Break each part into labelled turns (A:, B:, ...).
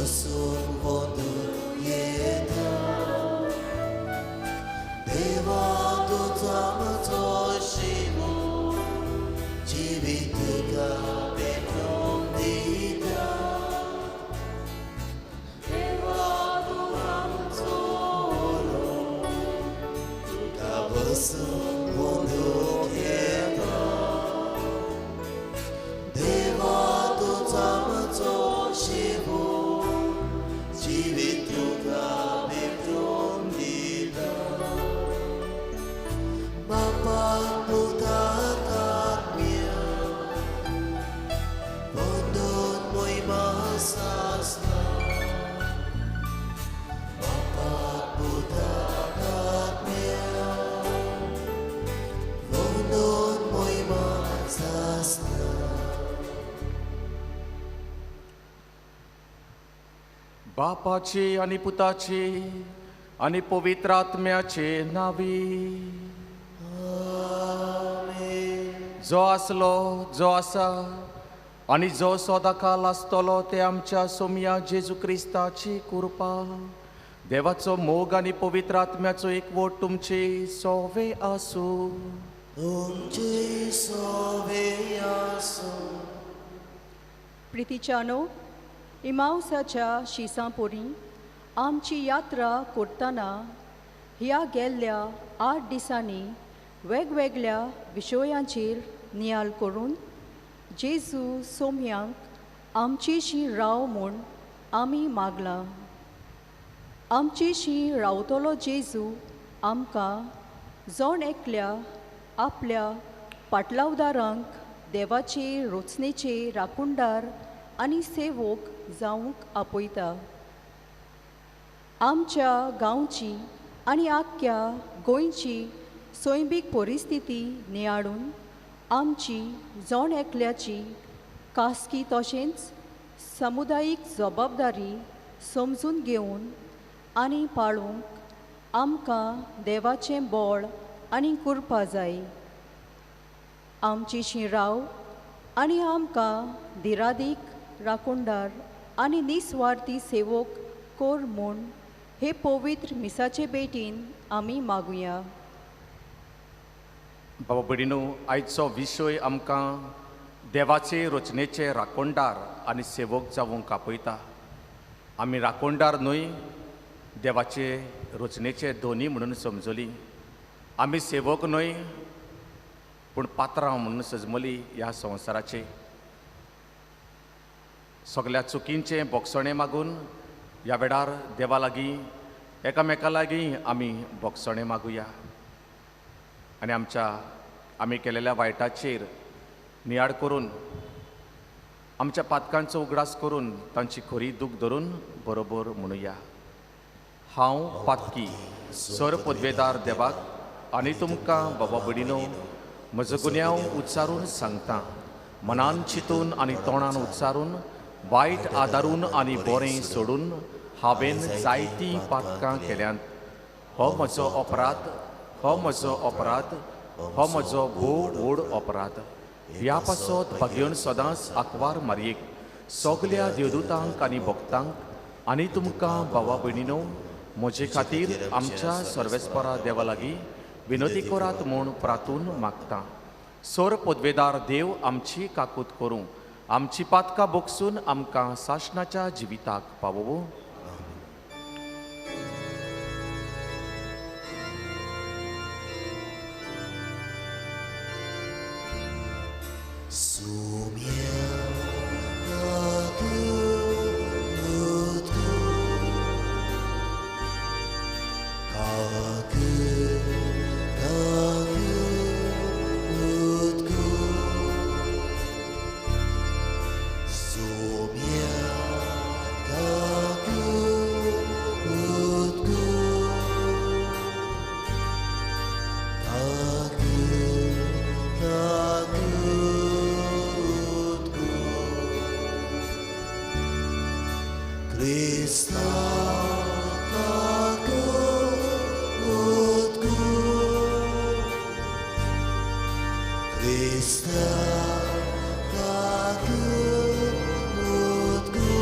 A: बसूंक वंदू येता. देवा तूंच आमचो शिवो, जिवीत तुका भेटोवंक दिता. देवा तूं आमचो उलो, तुका बसूंक वंदूंक येता. देवा तूंच आमचो शिवो, जिवीत तुका भेटोवंक दिता. बापा, पुताक, आत्म्या, वंदून मोहिमा सासना. बापा, पुताक, आत्म्या, वंदून मोहिमा सासना.
B: बापाचे आनी पुताचे आनी पवित्र आत्म्याचे नावी. जो आसलो, जो आसा आनी जो सदांकाल आसतलो ते आमच्या सोमया जेजू क्रिस्ताची कृपा, देवाचो मोग आनी पवित्र आत्म्याचो एकवट तुमचे सोवे आसूं.
A: तुमचे सोवे आसूं.
C: प्रितीच्यानो, इमावसाच्या शिसांपोरी आमची यात्रा करतना ह्या गेल्ल्या 8 दिसांनी वेगवेगळ्या विशयांचेर नियाळ करून जेजू सोम्यांक आमचेशी राव म्हूण आमी मागलां. आमचेशी रावतलो जेजू आमकां जण एकल्या आपल्या पाटलावदारांक देवाचे रोचणेचे राखणदार आनी सेवक जावंक आपयता. आमच्या गांवची आनी आख्ख्या गोंयची सैमीक परिस्थिती नियाळून आमची जण एकल्याची खासगी तशेंच समुदायीक जबाबदारी समजून घेवन आनी पाळूंक आमकां देवाचें बळ आनी कृपा जाय. आमची शिराव आनी आमकां दिरादीक राखणदार आनी निस्वार्थी सेवक कर म्हूण हे पवित्र मिसाचे भेटीन आमी मागुया.
B: बाबा भयणीनो, आयचो विशय आमकां देवाचे रचनेचे राखणदार आनी सेवक जावंक आपयता. आमी राखणदार न्हय, देवाचे रचनेचे धनी म्हणून समजली. आमी सेवक न्हय पूण पात्रांव म्हणून सजमली ह्या संवसाराचे. सगल्या चुकींचें बोगसणें मागून ह्या वेळार देवा लागीं एकामेका लागीं आमी बोगसणें मागुया आनी आमच्या आमी केलेल्या वायटाचेर नियाळ करून आमच्या पातकांचो उगडास करून तांची खरी दूख धरून बरोबर म्हणुया. हांव पातकी सर पदवेदार देवाक आनी तुमकां बाबा भयणीनो म्हजो गुन्यांव उच्चारून सांगता. मनान चिंतून आनी तोंडान उच्चारून, वायट आदारून आनी बरें सोडून हांवें जायतीं पातकां केल्यांत. हो म्हजो अपराध, हो म्हजो अपराध, हो म्हजो भोव व्हड अपराध. ह्या पासत भाग्यन सदांच आंकवार मारयेक, सगल्या देवदूतांक आनी भक्तांक आनी तुमकां भावा भयणीनो म्हजे खातीर आमच्या सर्वेस्परा देवा लागीं विनती करात म्हूण प्रातून मागता. सर पदवेदार देव आमची काकूत करूं, आमची पातकां बोगसून आमकां सासणाच्या जिविताक पावोवं.
A: Krista, kakut ku.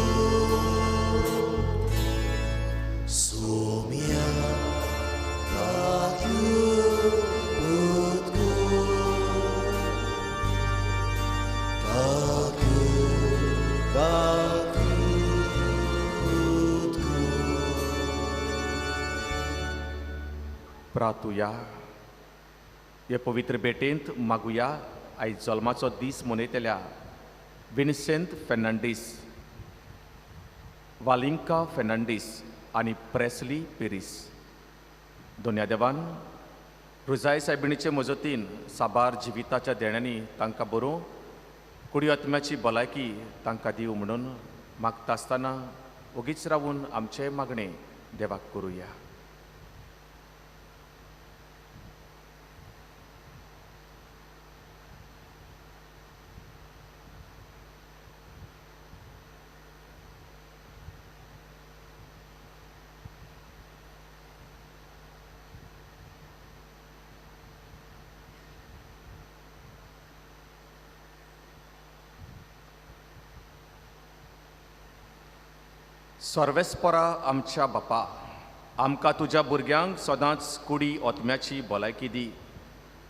B: प्रातुया. हे पवित्र भेटेंत मागुया आयज जल्माचो दीस मनयतल्या विन्सेंत फेर्नांडीस, वालिंका फेर्नांडीस आनी प्रेस्ली पिरीस. दोनया देवान रुजाय सायबिणीचे मजतीन साबार जिविताच्या देण्यांनी तांकां बरोवं कुडी आत्म्याची भलायकी तांकां दिवं म्हणून मागता आसतना ओगीच रावून आमचें मागणें देवाक करुया. सर्वेस्परा आमच्या बापा, आमकां तुज्या भुरग्यांक सदांच कुडी ओतम्याची भलायकी दी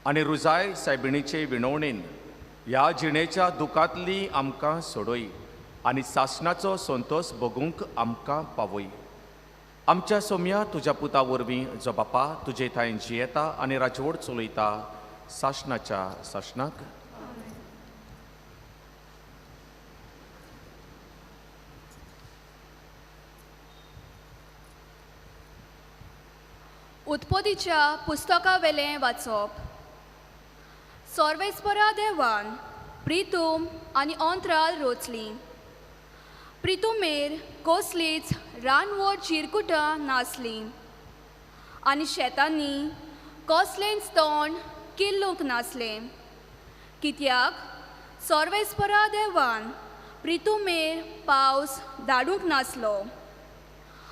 B: आनी रुजाय सायबिणीचे विणवणेन ह्या जिणेच्या दुखांतली आमकां सोडय आनी सासणाचो संतोश भोगूंक आमकां पावय. आमच्या सोम्या तुज्या पुता वरवीं जो बापा तुजे थंय जियेता आनी राजवट चलयता सासणाच्या सासणाक.
D: उत्पत्तीच्या पुस्तकावेलें वाचप. सर्वेस्परा देवान प्रितूम आनी अंतराल रोचली. प्रितुमेर कसलीच रानवट चिरकुटां नासलीं आनी शेतांनी कसलेंच तण किल्लूंक नासलें, कित्याक सर्वेस्परा देवान प्रितुमेर पावस धाडूंक नासलो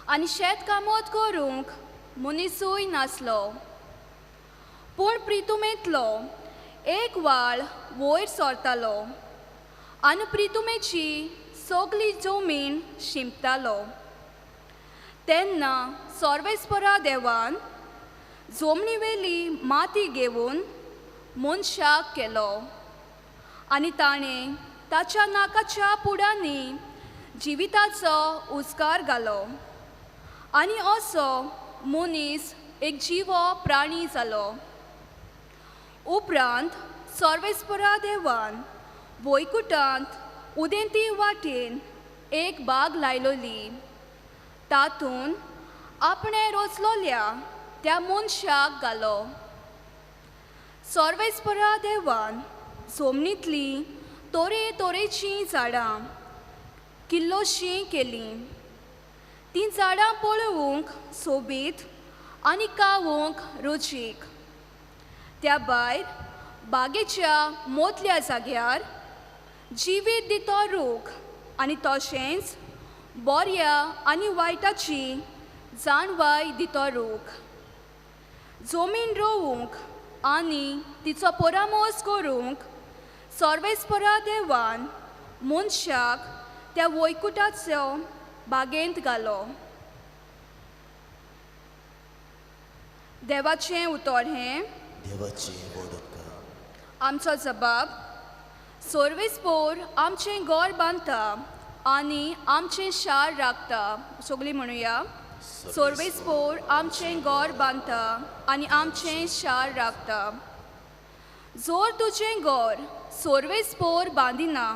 D: आनी शेतकामत करूंक मनिसूय नासलो. पूण प्रितुमेंतलो एक वाळ वयर सरतालो आनी प्रितुमेची सगली जमीन शिंपतालो. तेन्ना सर्वेस्परा देवान जमनीवेली माती घेवन मनशाक केलो आनी ताणें ताच्या नाकाच्या पुडांनी जिविताचो उस्कार घालो आनी असो मनीस एक जिवो प्राणी जालो. उपरांत सर्वेस्परा देवान वैकुटांत उदेंती वाटेन एक बाग लायलोली, तातूंत आपणें रोचलोल्या त्या मनशाक घालो. सर्वेस्परा देवान जमनींतलीं तरेतरेचीं झाडां किल्लोशीं केलीं. तीं झाडां पळोवंक सोबीत आनी खावंक रुचीक. त्या भायर बागेच्या मोदल्या जाग्यार जिवीत दितो रूख आनी तशेंच बऱ्या आनी वायटाची जाणवाय दितो रूख. जमीन रोवूंक आनी तिचो परामर्श करूंक सर्वेस्परा देवान मनशाक त्या वैकुटाचो बागेंत घालो. देवाचें उतर हें
A: देवाचें व्हड उपकार.
D: आमचो जबाब सर्वेस्पोर आमचें घर बांदता आनी आमचें शार राखता. सगळीं म्हणुया, सर्वेस्पोर आमचें घर बांदता आनी आमचें शार राखता. जोर तुजें घर सर्वेस्पोर बांदिना,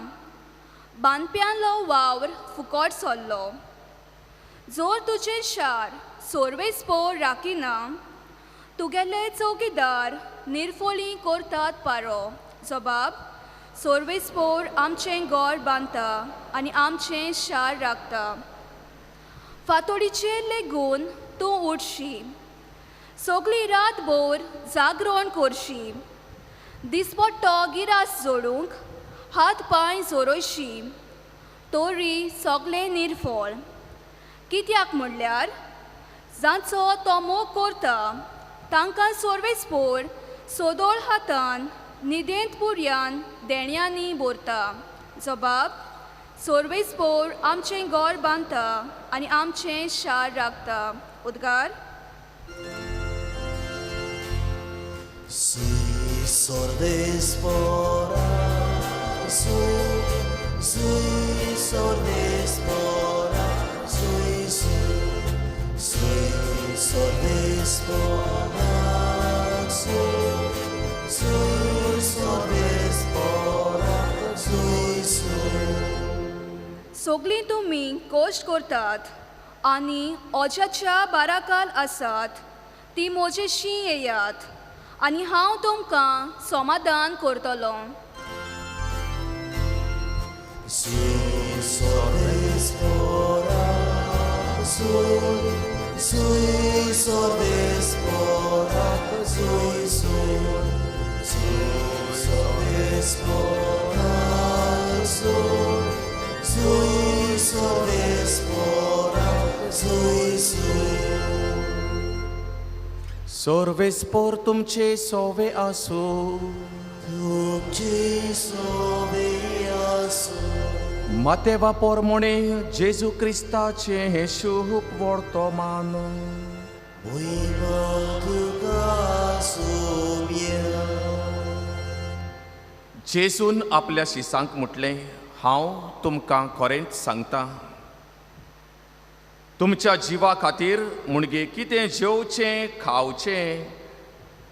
D: बांदप्यांलो वावर फुकट सरलो. जोर तुजें शार सर्वेस्पोर राखिना, तुगेले चौकीदार निर्फोळी करतात पारो. जबाब सर्वेस्पोर आमचें घर बांदता आनी आमचें शार राखता. फातोडीचेर लेगून तूं उठशी, सगळी रातभर जागरण करशी, दिसपट्टो गिरास जोडूंक हात पांय जोरयशी, तरी सगळें निर्फळ. कित्याक म्हणल्यार जांचो तो मोग करता तांकां सर्वेस्पोर सदोळ हातान न्हिदेंत पुरयान देण्यांनी भरता. जबाब सर्वेस्पोर आमचें घर बांदता आनी आमचें शार राखता. उद्गार
A: Sui सर्वेस्पोरा, sui, sui सर्वेस्पोरा, sui, sui, sui सर्वेस्पोरा. Sui सर्वेस्पोरा Sui.
D: सगळीं तुमी कश्ट करतात आनी ओज्याच्या बाराकाल आसात ती म्हजेशी येयात आनी हांव तुमकां समाधान करतलो.
A: Sui सर्वेस्पोरा Sui, Sui सर्वेस्पोरा Sui, Sui, Sui सर्वेस्पोरा Sui, Sui सर्वेस्पोरा Sui, Sui.
B: सर्वेस्पोर तुमचे सोवे आसूं.
A: तुमची सोवे आसूं.
B: मातेवा पोरमोणे जेजू क्रिस्ताचें हें शुभ वर्तमान.
A: मोहिमा तुका आसूया.
B: जेजून आपल्या शिसांक म्हटलें, हांव तुमकां खरेंच सांगता, तुमच्या जिवा खातीर मुणगे कितें जेवचें खावचें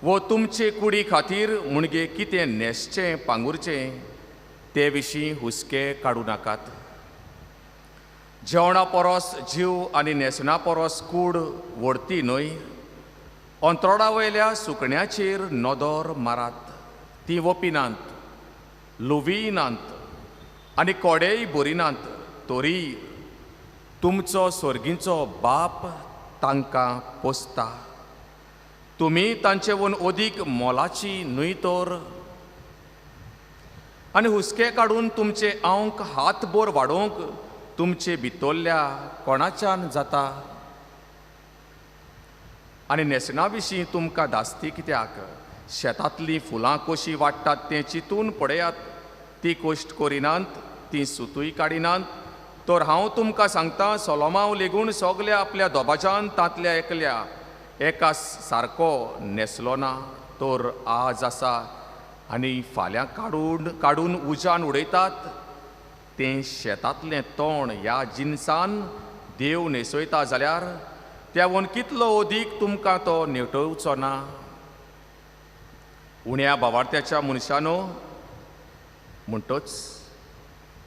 B: वो तुमचे कुडी खातीर मुणगे कितें न्हेसचें पांगुरचें ते विशीं हुस्के काडूं नाकात. जेवणा परस जीव आनी न्हेसणा परस कूड व्हडती न्हय. अंत्रोडा वयल्या सुकण्याचेर नदर मारात, तीं वपिनात, लुवीनात आनी कोडेय भरिनात, तरी तुमचो सर्गीचो बाप तांकां पोसता. तुमी तांचेवून अदीक मोलाची न्हय तर? आनी हुस्के काडून तुमचे आंक हातभर वाडोवंक तुमचे भितरल्या कोणाच्यान जाता? आनी न्हेसणा विशीं तुमकां धास्ती कित्याक? शेतांतलीं फुलां कशीं वाडटात तें चिंतून पळयात. ती कश्ट करिनात, तीं सुतूय काडिनात, तर हांव तुमकां सांगता, सोलोमांव लेगून सगल्या आपल्या दोबाजान तांतल्या एकल्या एका सारको न्हेसलो ना. तर आज आसा आनी फाल्यां काडून काडून उज्यान उडयतात तें शेतांतलें तण ह्या जिनसान देव न्हेसयता जाल्यार त्यावून कितलो अदीक तुमकां तो नेटोवचो ना? उण्या बावार्थ्याच्या मनशानो, म्हणटच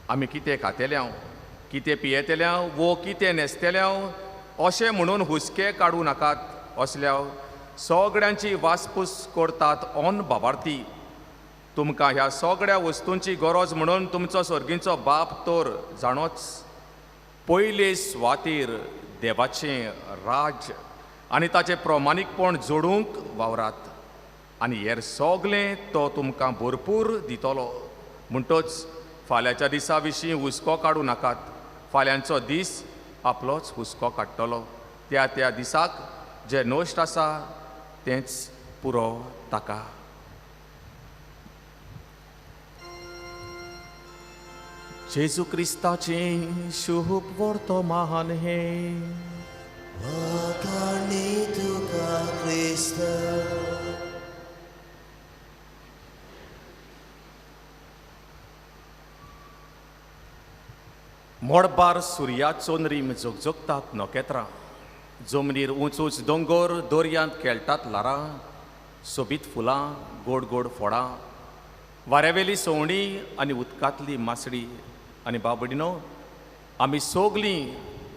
B: आमी कितें खातेल्यांव, कितें पियेतेल्यांव वो कितें न्हेसतेल्यांव अशें म्हणून हुस्के काडूं नाकात. असल्या सगळ्यांची वासपूस करतात ऑन बाबार्थी. तुमकां ह्या सगळ्या वस्तूंची गरज म्हणून तुमचो सर्गीचो बाप तर जाणोच. पयले सुवातेर देवाचें राज्य आनी ताचें प्रमाणीकपण जोडूंक वावरात आनी हेर सगळें तो तुमकां भरपूर दितलो. म्हणटच फाल्यांच्या दिसा विशीं हुस्को काडूं नाकात. फाल्यांचो दीस आपलोच हुस्को काडटलो. त्या त्या दिसाक जें नश्ट आसा तेंच पुरो ताका. जेजू क्रिस्ताचें शुभ वर्तमान हें.
A: वाखाणी तुका क्रिस्ता.
B: मोडबार सुर्या चोंदरीम झगझगतात नखेत्रां, जमनीर उंच उंच दोंगर, दर्यांत खेळटात ल्हारां, सोबीत फुलां, गोड गोड फळां, वाऱ्यावेली सवणीं आनी उदकांतली मासडी. आनी बाबडिनो, आमी सगलीं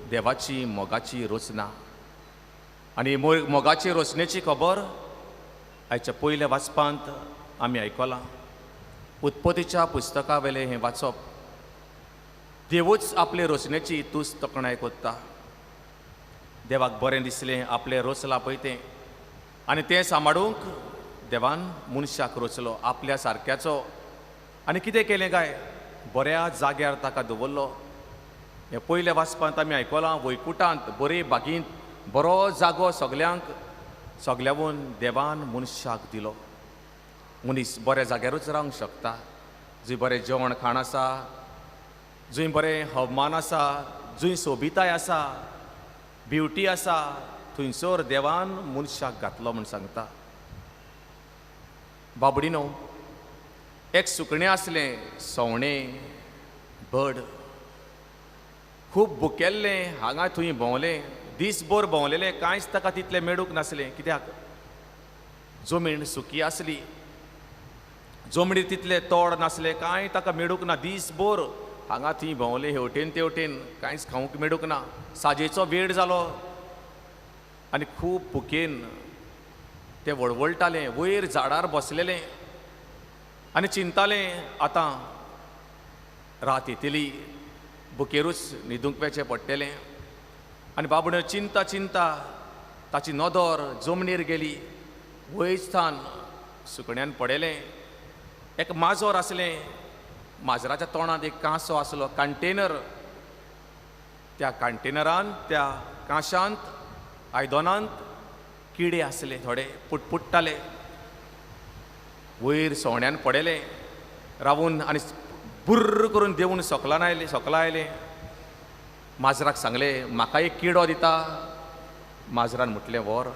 B: देवाची मोगाची रचना. आनी मोगाची रचनेची खबर आयच्या पयल्या वाचपांत आमी आयकलां. उत्पत्तीच्या पुस्तका वेलें हें वाचप. देवूच आपले रचनेची तूच तोखणाय कोत्ता. देवाक बरें दिसलें आपलें रचलां पळय तें, आनी तें सांबाळूंक देवान मनशाक रचलो आपल्या सारक्याचो. आनी कितें केलें काय? बऱ्या जाग्यार ताका दवरलो. हें पयल्या वाचपांत आमी आयकलां, वैकुटांत बरे बागींत बरो जागो सगल्यांक सगल्यावून देवान मनशाक दिलो. मनीस बऱ्या जाग्यारूच रावंक शकता, जंय बरें जेवण खाण आसा, जंय बरें हवामान आसा, जंय सोबिताय आसा, ब्युटी आसा, थंयसर देवान मनशाक घातलो म्हूण सांगता. बाबडिनो, एक सुकणें आसलें, सवणें, बर्ड, खूब भुकेल्लें, हांगा थंय भोंवलें, दीसभर भोंवलेलें, कांयच ताका तितलें मेळूंक नासलें. कित्याक? जमीन सुकी आसली. जमनीर तितले तोड नासले, कांय ताका मेळूंक ना. दीसभर हांगा थंय भोंवले, हेवटेन तेवटेन, कांयच खावंक मेळूंक ना. साजेचो वेळ जालो आनी खूब भुकेन तें वळवळटालें, वयर झाडार बसलेलें आनी चिंतालें, आतां रात येतली, भुकेरूच न्हिदूंक वचें पडटलें. आनी बाबड्यो चिंता चिंता ताची नदर जमनीर गेली. वयस्थान सुकण्यान पडयलें. एक माजर आसलें, माजराच्या तोंडांत एक कांसो आसलो, कंटेनर. त्या कंटेनरान, त्या कांशांत, आयदनांत किडे आसले थोडे, पुटपुट्टाले. वयर सवण्यान पडयलें रावून आनी बुर्र करून देंवून सोकलान आयलें, सोकला आयलें. माजराक सांगलें, म्हाका एक किडो दिता. माजरान म्हटलें, व्हर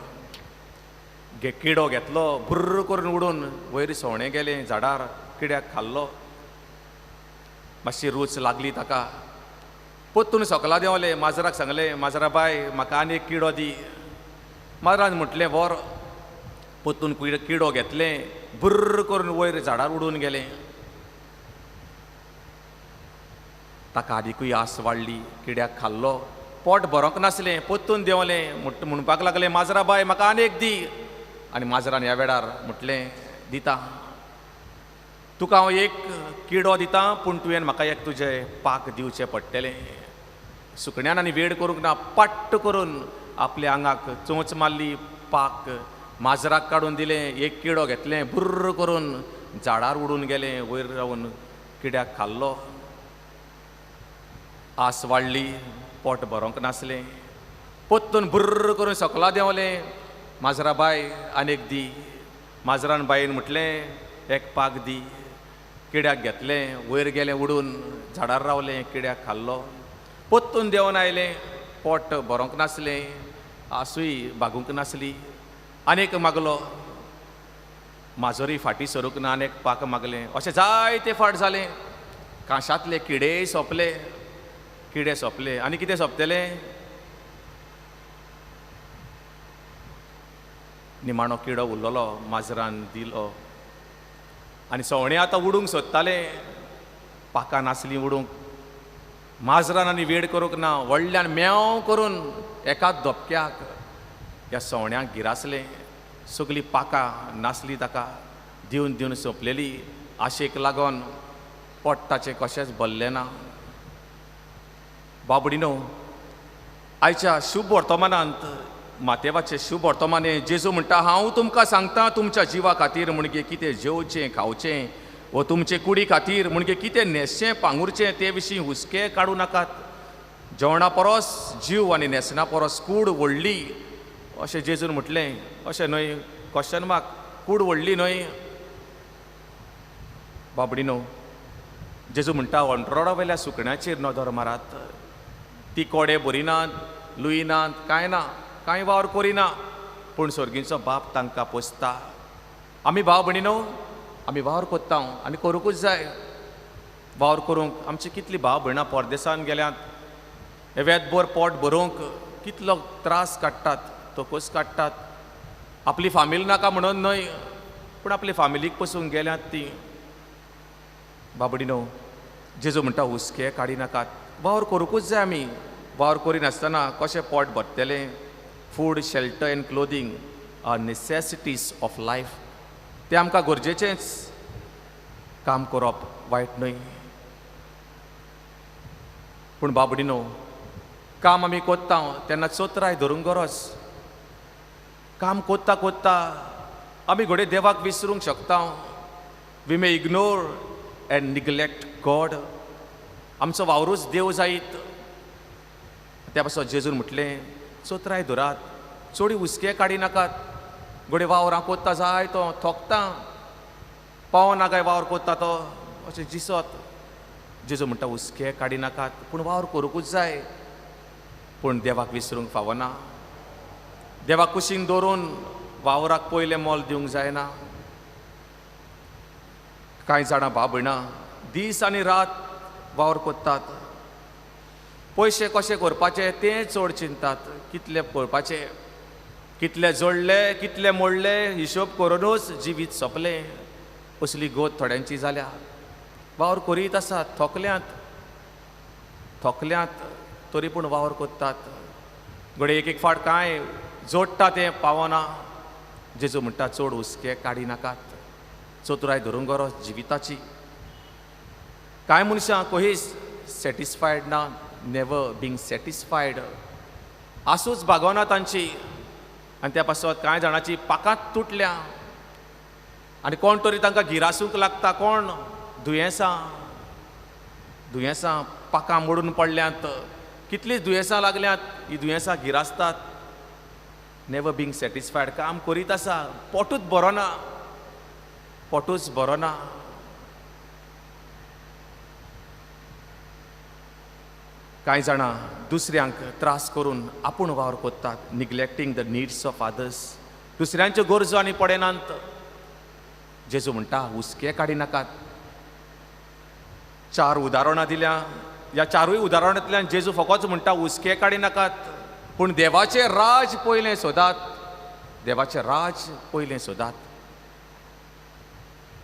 B: घे. किडो घेतलो, बुर्र करून उडून वयर सवणें गेलें झाडार, किड्याक खाल्लो. मातशी रूच लागली ताका. परतून सकला देंवलें, माजराक सांगलें, माजरा बाय म्हाका आनी एक किडो दी. माजरान म्हटलें, व्हर. परतून किडो घेतलें, बुर्र करून वयर झाडार उडून गेलें. ताका आदिकूय आस वाडली, किड्याक खाल्लो, पोट भरोंक नासलें. परतून देंवलें, म्हणपाक लागलें, माजरा बाय म्हाका आनी एक दी. आनी माजरान ह्या वेळार म्हटलें, दिता तुका हांव एक किडो दिता, पूण तुवें म्हाका एक तुजें पाक दिवचें पडटलें. सुकण्यान आनी वेळ करूंक ना, पाट्ट करून आपल्या आंगाक चोंच मारली, पाक माजराक काडून दिलें, एक किडो घेतलें, बुर्र करून झाडार उडून गेलें, वयर रावन किड्याक खाल्लो. आस वाडली, पोट भरोंक नासलें. परतून बुर्र करून सकला देंवलें, माजरा बाय आनी एक दी. माजरान बायन म्हटलें, एक पाक दी. किड्याक घेतलें, वयर गेलें उडून, झाडार रावलें, किड्याक खाल्लो. परतून देंवन आयलें, पोट भरोंक नासलें, आसूय भागूंक नासली. आनीक मागलो, माजोरी फाटीं सरूंक ना, आनी एक पाक मागलें. अशें जायते फाट जालें. कांशांतले किडेय सोंपले, किडे सोंपले. आनी कितें सोंपतलें? निमाणो किडो उरलेलो, माजरान दिलो. आनी सवणें आतां उडूंक सोदतालें, पाकां नासलीं उडूंक. माजरान आनी वेळ करूंक ना, व्हडल्यान म्यांव करून एकाच धपक्याक ह्या सवण्याक गिरासलें. सगळीं पाकां नासलीं ताका, दिवन दिवन सोंपलेली. आशेक लागून पोट ताचें कशेंच भरलें ना. बाबडीनो, आयच्या शुभ वर्तमानांत, मातेवाचे शुभ वर्तमाने जेजू म्हणटा, हांव तुमकां सांगता, तुमच्या जिवा खातीर म्हणजे कितें जेवचें खावचें, वो तुमचे कुडी खातीर म्हणजे कितें न्हेसचें पांगुरचें ते विशीं हुस्के काडूं नाकात. जेवणा परस जीव आनी न्हेसणा परस कूड व्हडली, अशें जेजून म्हटलें. अशें न्हय? Question mark. कूड व्हडली न्हय? बाबडीनो, जेजू म्हणटा, अंट्रोडा वयल्या सुकण्याचेर नदर मारात. ती कोडे भरिनात, लुयनात, कांय ना, कांय वावर करिना, पूण सर्गीचो बाप तांकां पोसता. आमी भाव भयणीनो, आमी वावर कोत्ता आनी करूंकूच जाय. वावर करूंक आमची कितली भाव भयणां परदेसान गेल्यात, हे वेतभर पोट भरोवंक कितलो त्रास काडटात, तोकोस काडटात. आपली फामील नाका म्हणून न्हय, पूण आपली फामिलीक पसून गेल्यात ती. बाबडीनो, जेजू म्हणटा, हुस्के काडी नाकात, वावर करूंकूच जाय. आमी वावर करिनासतना कशें पोट भरतलें? Food, shelter and clothing are necessities of life. तें आमकां गरजेचेंच. काम करप वायट न्हय, पूण बाबडीनो, काम आमी कोत्ता तेन्ना चोत्राय धरूंक गरज. काम कोत्ता कोत्ता आमी घडये देवाक विसरूंक शकता. We may ignore and neglect God. आमचो वावरूच देव जायत. त्या पासत जेजून म्हटलें, चोत्राय धरात, चोडी हुस्के काडी नाकात. घडये वावर हांव कोत्ता जाय तो थोकता, पावना काय वावर कोत्ता तो, अशें दिसत. जेजू म्हणटा, हुस्के काडी नाकात, पूण वावर करूंकूच जाय, पूण देवाक विसरूंक फावना. देवाक कुशीन दवरून वावराक पयलें मोल दिवंक जायना. कांय जाणां भाव भयणां दीस आनी रात वावर कोत्तात, पयशे कशे करपाचे ते चड चिंतात, कितले करपाचे, कितले जोडले कितले मोडले हिशोब करुनूच जिवीत सोंपलें. असली गोत थोड्यांची जाल्या. वावर करीत आसात, थोकल्यांत थोकल्यांत तरी पूण वावर करतात. घडये एक एक फावट कांय जोडटा तें पावना. जेजू म्हणटा चड हुस्के काडी नाकात, चतुराय धरूंक गरज जिविताची. कांय मनशां खंयच सॅटिस्फायड ना, नेवर बींग सॅटिस्फायड, आसूच भागोना तांची. आनी त्या पासत कांय जाणांची पाकांत तुटल्या आनी कोण तरी तांकां गिरासूंक लागता. कोण दुयेंसां दुयेंसां पाकां मोडून पडल्यांत, कितलीं दुयेंसां लागल्यांत, ही दुयेंसां गिरासतात. नेवर बींग सॅटिस्फायड, काम करीत आसा, पोटूच बरो ना, पोटूच बरो ना. कांय जाणां दुसऱ्यांक त्रास करून आपूण वावर करतात, neglecting the needs of others, दुसऱ्यांच्यो गरजो आनी पडनात. जेजू म्हणटा हुस्के काडी नाकात. चार उदाहरणां दिल्या, ह्या चारूय उदाहरणांतल्यान जेजू फकत म्हणटा हुस्के काडी नाकात, पूण देवाचें राज पयलें सोदात, देवाचें राज पयलें सोदात.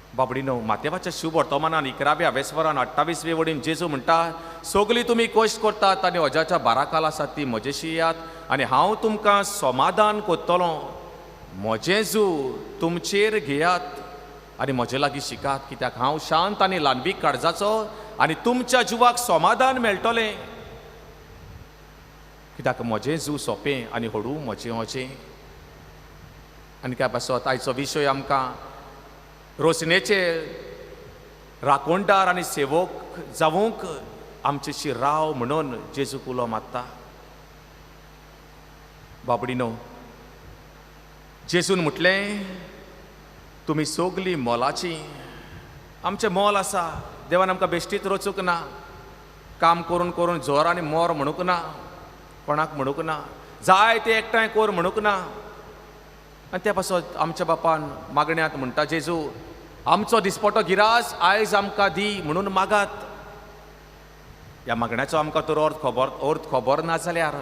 B: बाबडीनो, मातेवाच्या शुभ वर्तमानान 11व्या अवेस्वरान 28वे वडीन जेजू म्हणटा सगळीं तुमी कश्ट करतात आनी अजाच्या बाराकाल आसात ती म्हजेशी येयात आनी हांव तुमकां समाधान करतलो. म्हजें जू तुमचेर घेयात आनी म्हजे लागीं शिकात, कित्याक हांव शांत आनी ल्हानवीक काळजाचो आनी तुमच्या जिवाक समाधान मेळटलें. कित्याक म्हजें जू सोंपें आनी हडू म्हजें अजें. आनी त्या पासत आयचो विशय आमकां रोसणेचे राखणदार आनी सेवक जावंक आमचेशी राव म्हणून जेजूक उलो मारता. बाबडीनो, जेजून म्हटलें तुमी सगलीं मोलाचीं. आमचें मोल आसा, देवान आमकां बेश्टीच रचूंक ना, काम करून करून जोर आनी मोर म्हणूंक ना, कोणाक म्हणूंक ना, जाय तें एकठांय कर म्हणूंक ना. आनी त्या पासत आमच्या बापान मागण्यांत म्हणटा जेजू आमचो दिसपटो गिरास आयज आमकां दी म्हणून मागात. ह्या मागण्याचो आमकां तर अर्थ खबर ना जाल्यार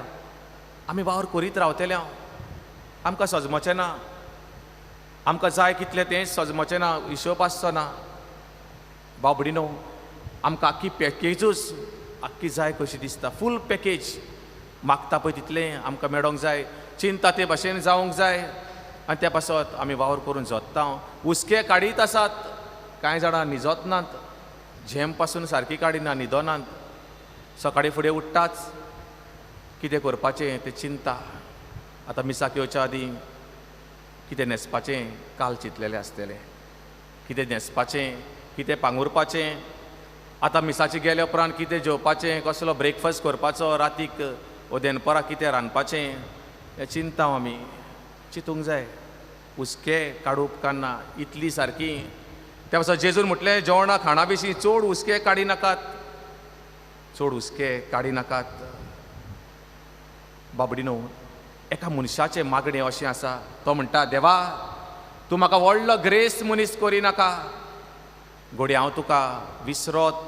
B: आमी वावर करीत रावतले. आमकां सजमचें ना, आमकां जाय कितलें तें सजमचें ना, हिशोब आसचो ना. बाबडीनो, आमकां आख्खी पॅकेजूच आख्खी जाय कशी दिसता, फूल पॅकेज मागता पळय तितलें आमकां मेळोंक जाय, चिंता ते भाशेन जावंक जाय. आनी त्या पासत आमी वावर करून जोत्ता, हुस्के काडीत आसात. कांय जाणां न्हिजत नात, झेम पासून सारकी काडिना, न्हिदनात, सकाळीं फुडें उठ्ठाच कितें करपाचें तें चिंता. आतां मिसाक येवच्या आदीं कितें न्हेसपाचें काल चिंतलेलें आसतलें, कितें न्हेसपाचें, कितें पांगुरपाचें, आतां मिसाची गेल्या उपरांत कितें जेवपाचें, कसलो ब्रेकफास्ट करपाचो, रातीक वो दनपरां कितें रांदपाचें, हें चिंता आमी चिंतूंक जाय. हुस्के काडूंक उपकारना इतली सारकी. त्या पासत जेजून म्हटलें जेवणा खाणा विशीं चड हुस्के काडी नाकात, चड हुस्के काडी नाकात. बाबडीनो, एका मनशाचें मागणें अशें आसा, तो म्हणटा देवा तूं म्हाका व्हडलो ग्रेस मनीस करी नाका, घडये हांव तुका विसरत,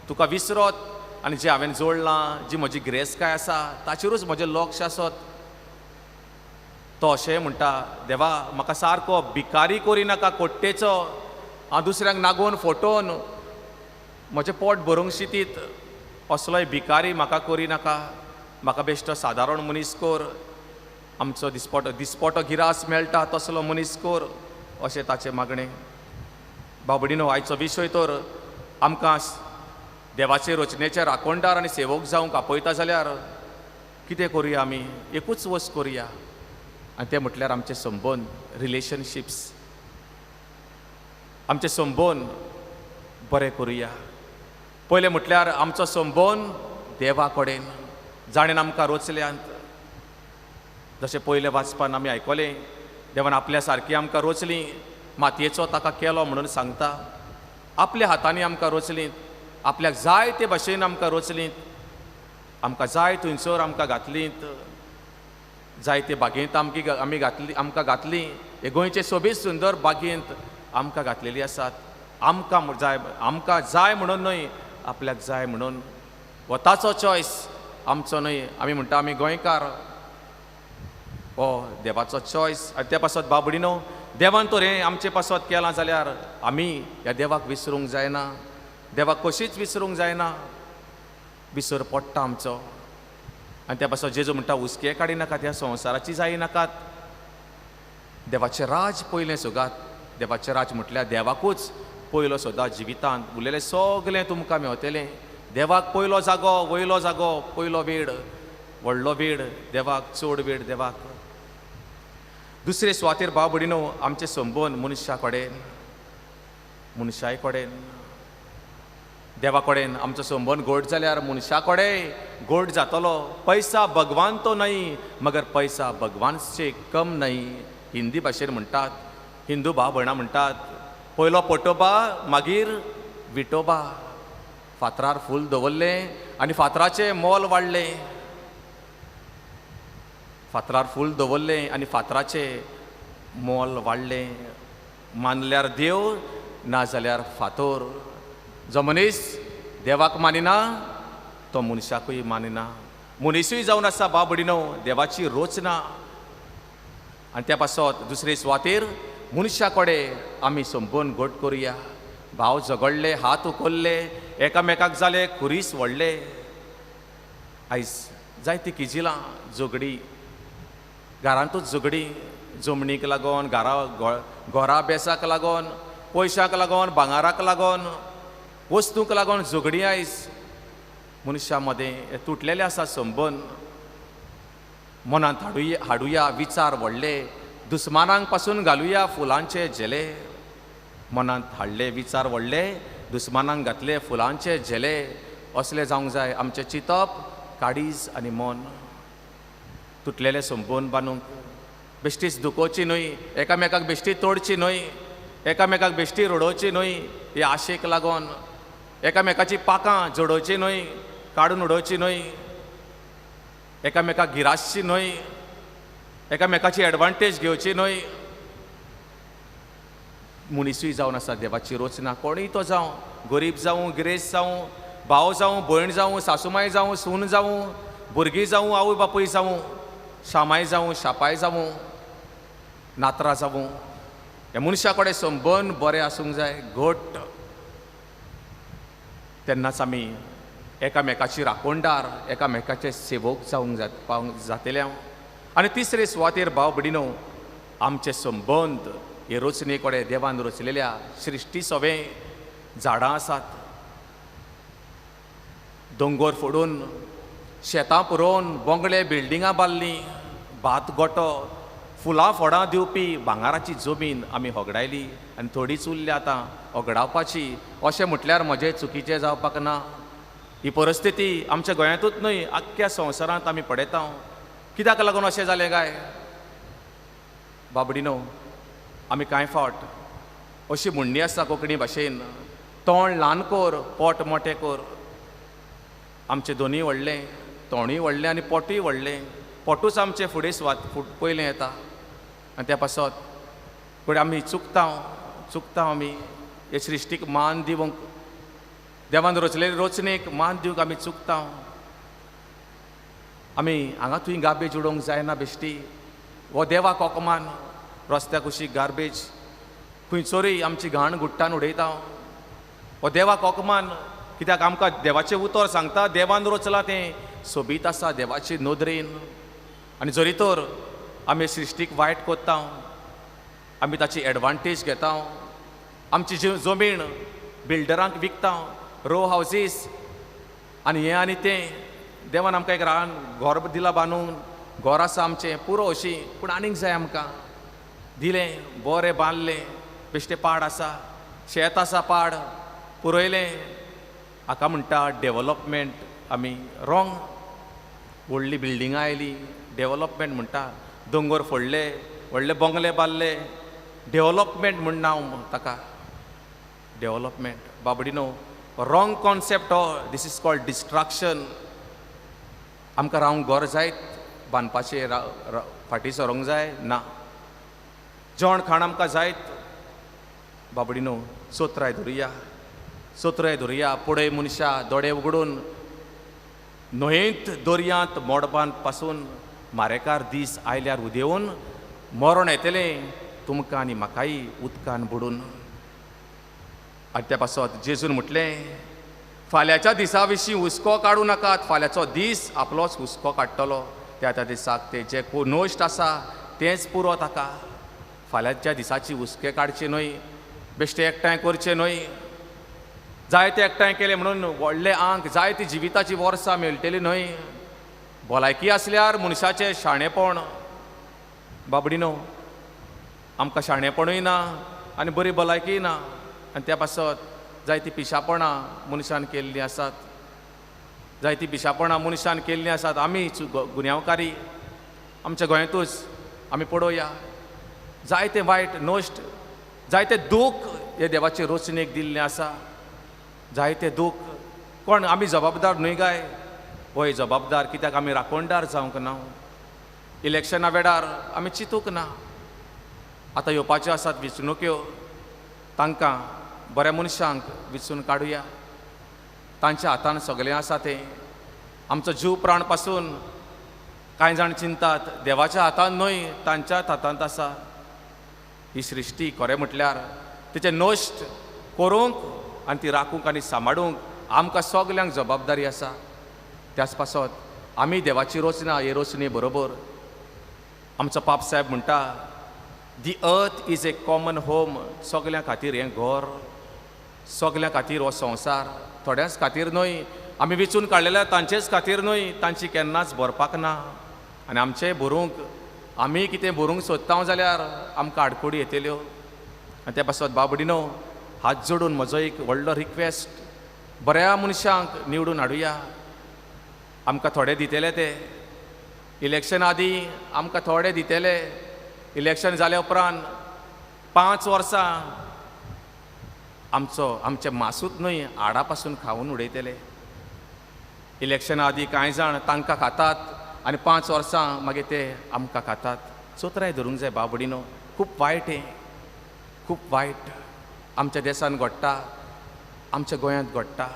B: तुका विसरत आनी जें हांवें जोडलां, जी म्हजी ग्रेसकाय आसा ताचेरूच म्हजें लक्ष आसत. तो अशें म्हणटा देवा म्हाका सारको भिकारी करी नाका, कोट्टेचो, हांव दुसऱ्यांक नागोवन फटोवन म्हजें पोट भरूंक शितीत, असलोय भिकारी म्हाका करी नाका, म्हाका बेश्टो सादारण मनीस कर, आमचो दिसपटो दिसपटो गिरास मेळटा तसलो मनीस कर, अशें ताचें मागणें. बाबडीनो, आयचो विशय तर आमकां देवाचे रचनेचे राखणदार आनी सेवक जावंक आपयता जाल्यार कितें करुया आमी? एकूच वस्त करुया, आनी तें म्हटल्यार आमचे संबंद, रिलेशनशिप्स, आमचे संबंद बरें करुया. पयलें म्हटल्यार आमचो संबंद देवा कडेन, जाणेन आमकां रचल्यांत. जशें पयलें वाचपान आमी आयकलें, देवान आपल्या सारकी आमकां रचली, मातयेचो ताका केलो म्हणून सांगता. आपल्या हातांनी आमकां रचलीं, आपल्याक जाय ते भाशेन आमकां रचलीं, आमकां जाय थंयसर आमकां घातलीं, जाय ते बागेंत आमी घातली, आमकां घातली. हे गोंयचे सोबीत सुंदर बागेंत आमकां घातलेली आसात. आमकां जाय, आमकां जाय म्हणून न्हय, आपल्याक जाय म्हणून. हो ताचो चॉयस, आमचो न्हय. आमी म्हणटा आमी गोंयकार, हो देवाचो चॉयस. आनी त्या पासत बाबडीनो देवान तर हें आमचे पासत केलां जाल्यार आमी ह्या देवाक विसरूंक जायना, देवाक कशीच विसरूंक जायना, विसर पडटा आमचो. आनी त्या पासत जेजू म्हणटा हुस्के काडी नाकात, ह्या संवसाराची जाय नाकात, देवाचें राज पयलें सोदात. देवाचें राज म्हटल्यार देवाकूच पयलो सोदात जिवितांत, उरलेलें सगलें तुमकां मेवतलें. देवाक पयलो जागो, वयलो जागो, पयलो वेळ, व्हडलो वेळ देवाक, चड वेळ देवाक. दुसरे सुवातेर भाव भयणीनो आमचें संबंद मनशा कडेन, मनशाय कडेन, देवा कडेन आमचो संबंद गोड जाल्यार मनशा कडेन गोड जातलो. पैसा भगवान तो न्हय मगर पैसा भगवान से कम न्हय, हिंदी भाशेन म्हणटात, हिंदू भाव भयणां म्हणटात पयलो पोटोबा मागीर विटोबा. फातरार फूल दवरलें आनी फातराचें मोल वाडलें, फातरार फूल दवरलें आनी फातराचें मोल वाडलें. मानल्यार देव ना जाल्यार फातोर. जो मनीस देवाक मानिना तो मनशाकूय मानिना. मनिसूय जावन आसा भाव भयणीनो देवाची रचना. आनी त्या पासत दुसरे सुवातेर मनशा कडेन आमी संबंद घट करुया. भाव झगडले, हात उखल्ले, एकामेकाक जाले खुरीस व्हडले. आयज जायती किजिलां, झगडीं, घरांतूच झगडीं, जमनीक लागून, घरा घरा बेसाक लागून, पयशाक लागून, भांगाराक लागून, वस्तूंक लागून झगडीं आयज मनशां मदें तुटलेले आसा संबंद. मनांत हाडुया विचार व्हडले, दुस्मानांक पासून घालुया फुलांचे झेले. मनांत हाडले विचार व्हडले, दुस्मानांक घातले फुलांचे झेले. असले जावंक जाय आमचें चिंतप, काळीज आनी मन. तुटलेले संबंद बांदूंक बेश्टीच दुखोवची न्हय, एकामेकाक बेश्टी तोडची न्हय, एकामेकाक बेश्टी रडोवची न्हय, हे आशेक लागून एकामेकाची पाकां जोडोवची न्हय, काडून उडोवची न्हय, एकामेकाक गिरासची न्हय, एकामेकाची एडवांटेज घेवची न्हय. मनिसूय जावन आसा देवाची रचना. कोणूय तो जावं, गरीब जावं, गिरेस्त जावं, भाव जावं, भयण जावं, सासुमाय जावं, सून जावं, भुरगीं जावं, आवय बापूय जावं, शामाय जावं, शापाय जावं, नातरां जावं, ह्या मनशा कडेन संबंद बरें आसूंक जाय, घट. तेन्नाच आमी एकामेकाची राखणदार, एकामेकाचे सेवक जावंक पावंक जातले. आनी तिसरे सुवातेर भाव भयणीनो आमचे संबंद हे रचने कडेन देवान रचलेल्या सृश्टी सवें झाडां आसात, दोंगर फोडून शेतां पुरोवन बोंगळे बिल्डिंगां बांदलीं, भात गोटो, फुलां फळां दिवपी भांगाराची जमीन आमी होगडायली आनी थोडीच उरल्या आतां होगडावपाची. अशें म्हटल्यार म्हजें चुकीचें जावपाक ना. ही परिस्थिती आमच्या गोंयांतूच न्हय, आख्ख्या संवसारांत आमी पळयता. कित्याक लागून अशें जालें काय बाबडीनो? आमी कांय फावट अशी म्हणणी आसा कोंकणी भाशेन, तोंड ल्हान कर पोट मोटें कर. आमचें दोनूय व्हडलें, तोंडूय व्हडलें आनी पोटूय व्हडलें. पोटूच आमचें फुडें सुवात पयलें येता. आनी त्या पासत फुडें आमी चुकता, चुकता आमी हे सृश्टीक मान दिवंक, देवान रचलेले रचणेक मान दिवंक आमी चुकता. आमी हांगा थंय गार्बेज उडोवंक जायना बेश्टी, हो देवाक अपमान. रस्त्या कुशीक गार्बेज खंयसरूय आमची घाण गुट्टान उडयता, हो देवाक अपमान. कित्याक आमकां देवाचें उतर सांगता, देवान रचलां तें सोबीत आसा देवाचे नदरेन. आनी जरी तर आमी सृश्टीक वायट करता, आमी ताची एडवांटेज घेता, आमची जमीन बिल्डरांक विकता, रो हावजीस आनी हें आनी तें. देवान आमकां एक रान घर दिलां बांदून, घर आसा आमचें पुरो अशी, पूण आनीक जाय आमकां. दिलें बरें बांदलें, बेश्टें पाड आसा, शेत आसा पाड पुरयलें. हाका म्हणटा डेवलपमेंट. आमी रोंग, व्हडलीं बिल्डिंगां आयलीं, डेवलपमेंट म्हणटा. दोंगर फोडले, व्हडले बंगले बांदले, डेवलपमेंट म्हण नांव ताका डेवलपमेंट. बाबडीनो रोंग कॉन्सेप्ट हो. This is called destruction. आमकां रावंक घर जायत, बांदपाचें फाटीं सरोंक जाय ना, जेवण खाण आमकां जायत. बाबडीनो सोत्राय धरुया, सोत्राय धरुया. पळय मनशा दोळे उगडून न्हंयेंत, दर्यांत, मडबांत पासून मारेकार दीस आयल्यार उदेवन मरण येतलें तुमकां आनी म्हाकाय उदकान बुडून. आनी त्या पासत जेजून म्हटलें फाल्यांच्या दिसा विशीं हुस्को काडूं नाकात, फाल्यांचो दीस आपलोच हुस्को काडटलो. त्या त्या दिसाक ते जे नश्ट आसा तेंच पुरो ताका. फाल्यांच्या दिसाची हुस्के काडचे न्हय, बेश्टे एकठांय करचे न्हय. जायते एकठांय केले म्हणून व्हडले आंक जायती जिविताची वर्सां मेळटली न्हय. भलायकी आसल्यार मनशाचें शाणेपण बाबडी न्हू, आमकां शाणेपणूय ना आनी बरी भलायकीय ना. आनी त्या पासत जायतीं पिशापणां मनशान केल्लीं आसात, जायतीं पिशापणां मनशान केल्लीं आसात. आमी गुन्यांवकारी आमच्या गोंयांतूच आमी पळोवया जायते वायट नश्ट, जायते दूख हे देवाचे रचणेक दिल्लें आसा. जायते दूख कोण आमी जबाबदार न्हय काय? हय जबाबदार, कित्याक आमी राखणदार जावंक ना. इलेक्शना वेळार आमी चिंतूंक ना. आतां येवपाच्यो आसात वेंचणुक्यो, तांकां बऱ्या मनशांक वेंचून काडुया. तांच्या हातान सगळें आसा तें. आमचो जीव प्राण पासून कांय जाण चिंतात देवाच्या हातान न्हय, तांच्याच हातांत आसा ही सृश्टी. खरें म्हटल्यार तिचें नश्ट करूंक आनी ती राखूंक आनी सांबाळूंक आमकां सगल्यांक जबाबदारी आसा. त्याच पासत आमी देवाची रचना हे रचने बरोबर आमचो पाप साहेब म्हणटा the earth is a common home. सगल्यां खातीर हें घर, सगल्यां खातीर हो संवसार, थोड्यांच खातीर न्हय. आमी वेंचून काडलेल्या तांचेच खातीर न्हय, तांची केन्नाच भरपाक ना. आनी आमचें भरूंक आमी कितें भरूंक सोदता जाल्यार आमकां आडखळी येतल्यो. आनी त्या पासत बाबडीनो हात जोडून म्हजो एक व्हडलो रिक्वेस्ट, बऱ्या मनशांक निवडून हाडुया. आमकां थोडे दितले ते इलेक्शन आदी आमकां थोडे दितले, इलेक्शन जाल्या उपरांत 5 वर्सां आमचो आमचें मासूत न्हय आडा पासून खावन उडयतले. इलेक्शना आदी कांय जाण तांकां खातात आनी 5 वर्सां मागीर ते आमकां खातात. चोत्राय धरूंक जाय बाबडीनो, खूब वायट हें, खूब वायट आमच्या देशान घडटा, आमच्या गोंयांत घडटा.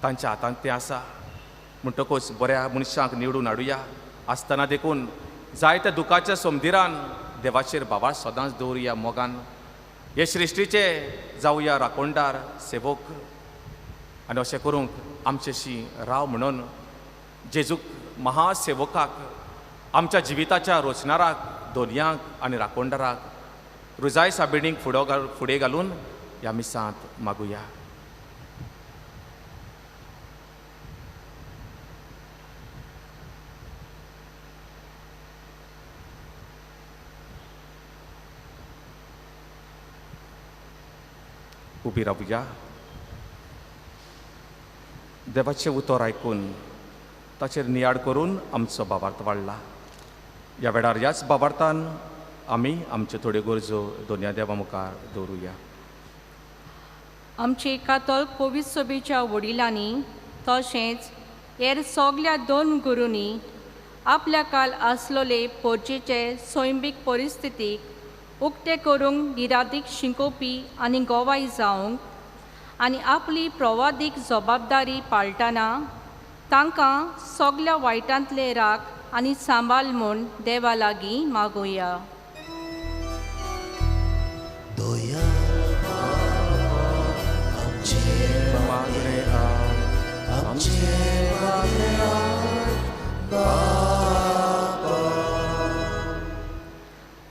B: तांच्या हातांत तें आसा. म्हणटकूच बऱ्या मनशांक निवडून हाडुया. आसतना देखून जायत्या दुखाच्या सोमदिरान देवाचेर भावार सदांच दवरुया मोगान. हे सृश्टीचे जावया राखणदार सेवक. आनी अशें करूंक आमचेशी राव म्हणून जेजूक महासेवकाक, आमच्या जिविताच्या रोचणाराक, दोनयांक आनी राखणदाराक रुजाय साबिणीक फुडें घालून ह्या मिसांत मागुया. उबी रावया. देवाचें उतर आयकून ताचेर नियाळ करून आमचो भावार्थ वाडला. ह्या वेळार ह्याच भावार्थान आमी आमच्यो थोड्यो गरजो दोनया देवा मुखार दवरुया.
E: आमचे कातोल पवित्र सभेच्या वडिलांनी तशेंच हेर सगल्या 2 गुरूंनी आपल्या काल आसलेले पोरचेचे सैमीक परिस्थितीक उक्ते करूंक निरादीक शिकोवपी आनी गोवाय जावंक आनी आपली प्रवादीक जबाबदारी पाळटना तांकां सगल्या वायटांतले राख आनी सांबाळ म्हूण देवा लागीं मागुया.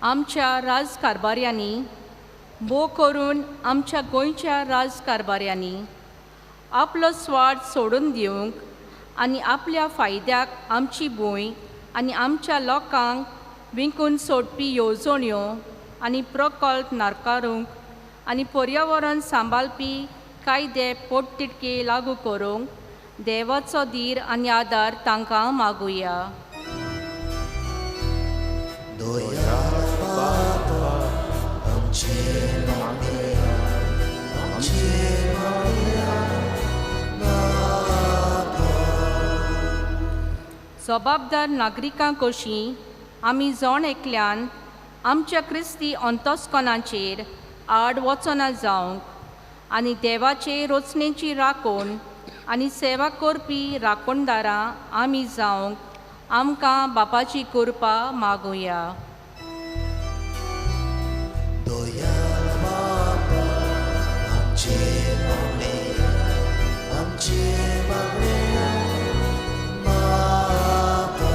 E: आमच्या राजकारभाऱ्यांनी भोव करून आमच्या गोंयच्या राजकारभाऱ्यांनी आपलो स्वार्थ सोडून दिवंक आनी आपल्या फायद्याक आमची भूंय आनी आमच्या लोकांक विकून सोडपी येवजण्यो आनी प्रकल्प नाकारूंक आनी पर्यावरण सांबाळपी कायदे पोटतिडके लागू करूंक देवाचो धीर आनी आदार तांकां मागुया. जबाबदार नागरिकां कशी आमी जण एकल्यान आमच्या क्रिस्ती अंतस्कनाचेर आड वचना जावंक आनी देवाचे रचणेची राखण आनी सेवा करपी राखणदारां आमी जावंक आमकां बापाची कृपा मागुया.
A: दयाळ बापा आमचे मागणे आमचे मागणे बापा.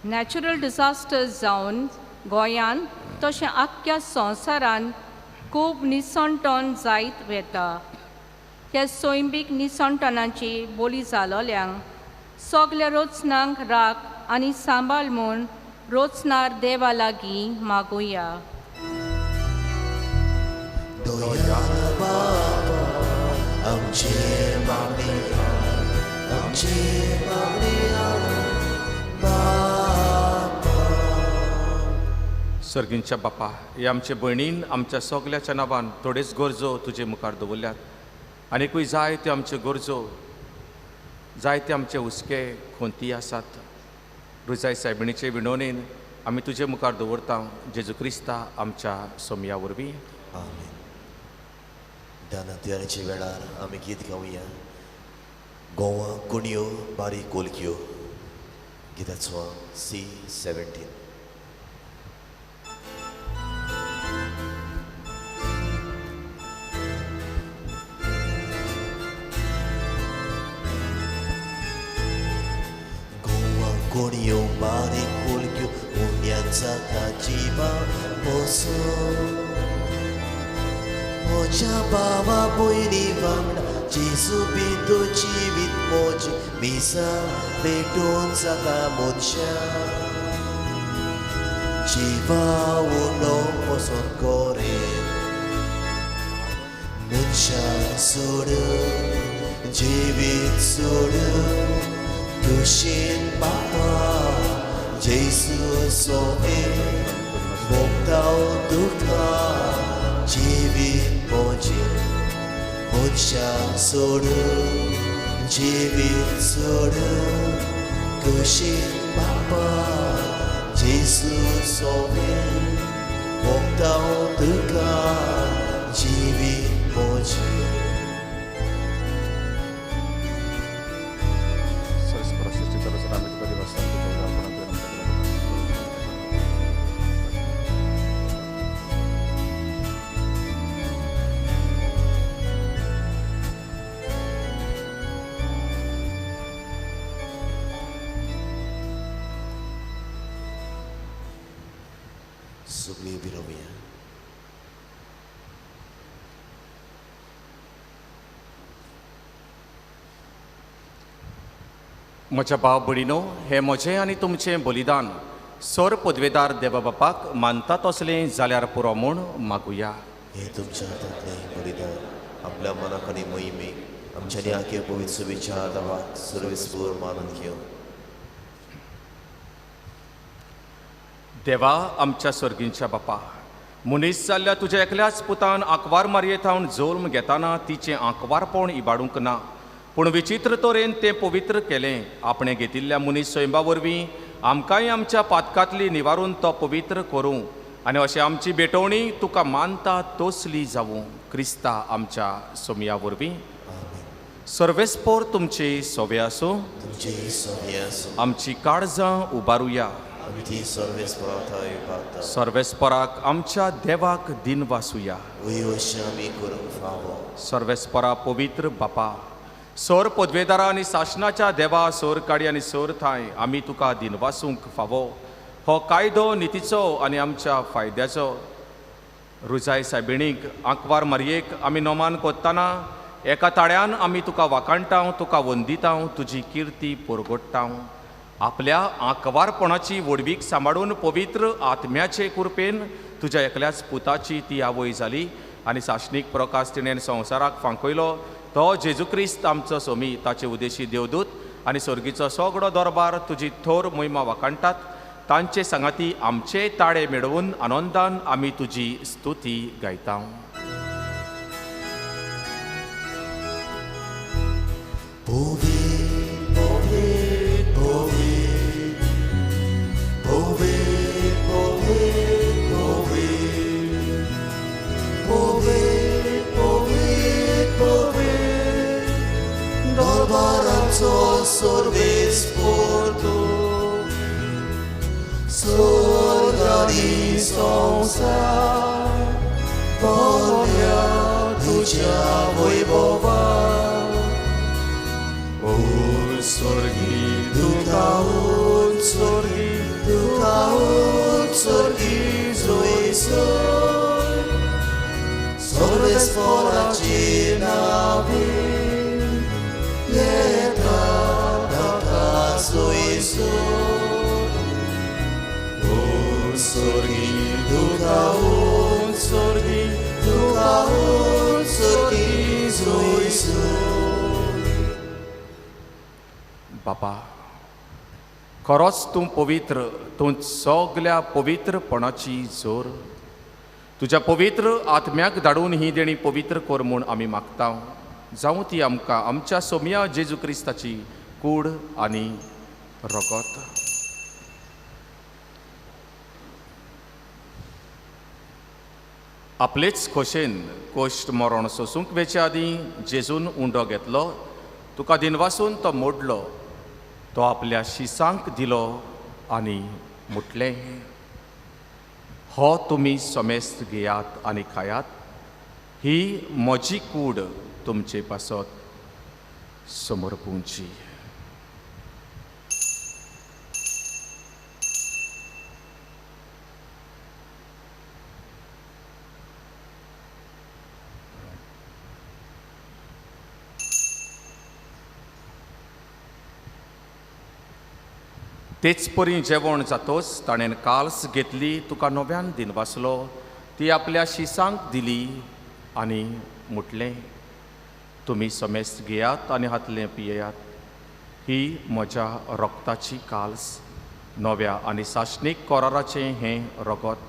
E: नॅचरल डिझास्टर्स जावन गोंयान तशें आख्ख्या संवसारान खूब निसणटण जायत वता. त्या सैमीक निसणटणाची बोली जालोल्यांक सगल्या रचनांक राख आनी सांबाळ म्हूण रोचनार देवा लागीं मागुया.
A: दयाळ बापा आमचे मागणे आमचे मागणे बापा.
B: सर्गींच्या बापा, हे आमचे भयणीन आमच्या सगल्याच्या नांवान थोड्योच गरजो तुजे मुखार दवरल्यात. आनीकूय जायत्यो आमच्यो गरजो, जायते आमचे हुस्के खोंती आसात. रुजाय सायबिणीचे विनवणेन आमी तुजे मुखार दवरता जेजू क्रिस्ता आमच्या सोमया वरवीं.
A: आमेन. दानात्याच्या वेळार आमी गीत गावया. गोवा कुणयो बारीक कोलक्यो, गिताचो C 17. Goa कोणयो बारीक कोलक्यो उण्यान जाता जिवा पोसो. म्हज्या भावा भयणी वांगडा जेजू बिंदू जिवीत म्हजें मिसा भेटून जाता मनशां जिवा उणो पसंत करेन मनशां सोडून जिवीत सोडून तुशीन बापा जेजू सोबे भोगताव दुखा जिवीत म्हजें मनशां सोडून जिवीत सोडून कुशीन बापा जेजू सोबे भोगताव दुखा जिवीत म्हजें. सगळीं उबी रावया.
B: म्हज्या भाव भयणीनो, हें म्हजें आनी तुमचें बलिदान सर पदवेदार देवा बापाक मानता तसलें जाल्यार पुरो म्हूण मागुया.
A: हें तुमच्या हातांतलें बलिदान आपल्या मनाक आनी मोहिमेक आमच्या आख्या पवित्र शुभेच्छा देवाक सर्वेस्पर मानून घेवन.
B: देवा आमच्या सर्गींच्या बापा, मनीस जाल्ल्या तुज्या एकल्याच पुतान आंकवार मारये थावन जल्म घेताना तिचें आंकवारपण इबाडूंक ना, पूण विचित्र तरेन तें पवित्र केलें. आपणें घेतिल्ल्या मनीस सैमा वरवीं आमकांय आमच्या पातकांतली निवारून तो पवित्र करूं आनी अशें आमची भेटवणी तुका मानता तसली जावूं क्रिस्ता आमच्या सोमया वरवीं. सर्वेस्पोर तुमची सोवे आसूं.
A: तुमची सोवे आसूं.
B: आमची काळजां उबारुया.
A: आमी सर्वेस्पराक
B: सर्वेस्पराक आमच्या देवाक दिनवासुया.
A: आमी करूंक फावो.
B: सर्वेस्परा पवित्र बापा, सोर पदवेदारा आनी सासणाच्या देवा, सोर काडी आनी सोर थांय आमी तुका दिनवासूंक फावो. हो कायदो नितीचो आनी आमच्या फायद्याचो. रुजाय सायबिणीक आंकवार मारयेक आमी नोमान कोत्ताना एका ताळ्यान आमी तुका वाखाणटाव, तुका वंदिताव, तुजी किर्ती परगोडटाव. आपल्या आंकवारपणाची व्हडवीक सांबाळून पवित्र आत्म्याचे कृपेन तुज्या एकल्याच पुताची ती आवय जाली आनी सासणीक प्रकाश तिणें संवसाराक फांकयलो. तो जेजू क्रिस्त आमचो सोमी, ताचे उदेशी देवदूत आनी सर्गीचो सगळो दरबार तुजी थोर मोहिमा वाखाणटात. तांचे सांगाती आमचे ताळे मेळोवन आनंदान आमी तुजी स्तुती गायता.
A: आमचो सर्वेस्पोर तूं स्वर्ग आनी संवसार भरल्या तुज्या वैभवान.
B: ओ स्वर्गी तुका
A: उत्सर्गी तुका उत्सर्गी जोयसर सर्वेस्पोराचे नावे येता ताका सोयसर.
B: ओ स्वर्गी
A: तुका उत्सर्गी तुका उत्सर्गी जोयसर.
B: बापा, खरोच तूं पवित्र, तूं सगल्या पवित्रपणाची जोर. तुज्या पवित्र आत्म्याक धाडून ही देणी पवित्र कर म्हूण आमी मागता. जावं ती आमकां आमच्या सोम्या जेजू क्रिस्ताची कूड आनी रगत. आपलेच खोशेन कोश्ट मरण सोसूंक वेचे आदीं जेजून उंडो घेतलो, तुका दिनवासून तो मोडलो, तो आपल्या शिसांक दिलो आनी म्हटलें, हो तुमी समेस्त घेयात आनी खायात, ही म्हजी कूड तुमचे पासत समर्पूंची. तेच परी जेवण जातोच ताणें काल्स घेतली, तुका नव्यान दिनवासलो, ती आपल्या शिसांक दिली आनी म्हटलें, तुमी समेस्त घेयात आनी हातलें पियेयात, ही म्हज्या रक्ताची काल्स, नव्या आनी सासणीक कराराचें हें रगत,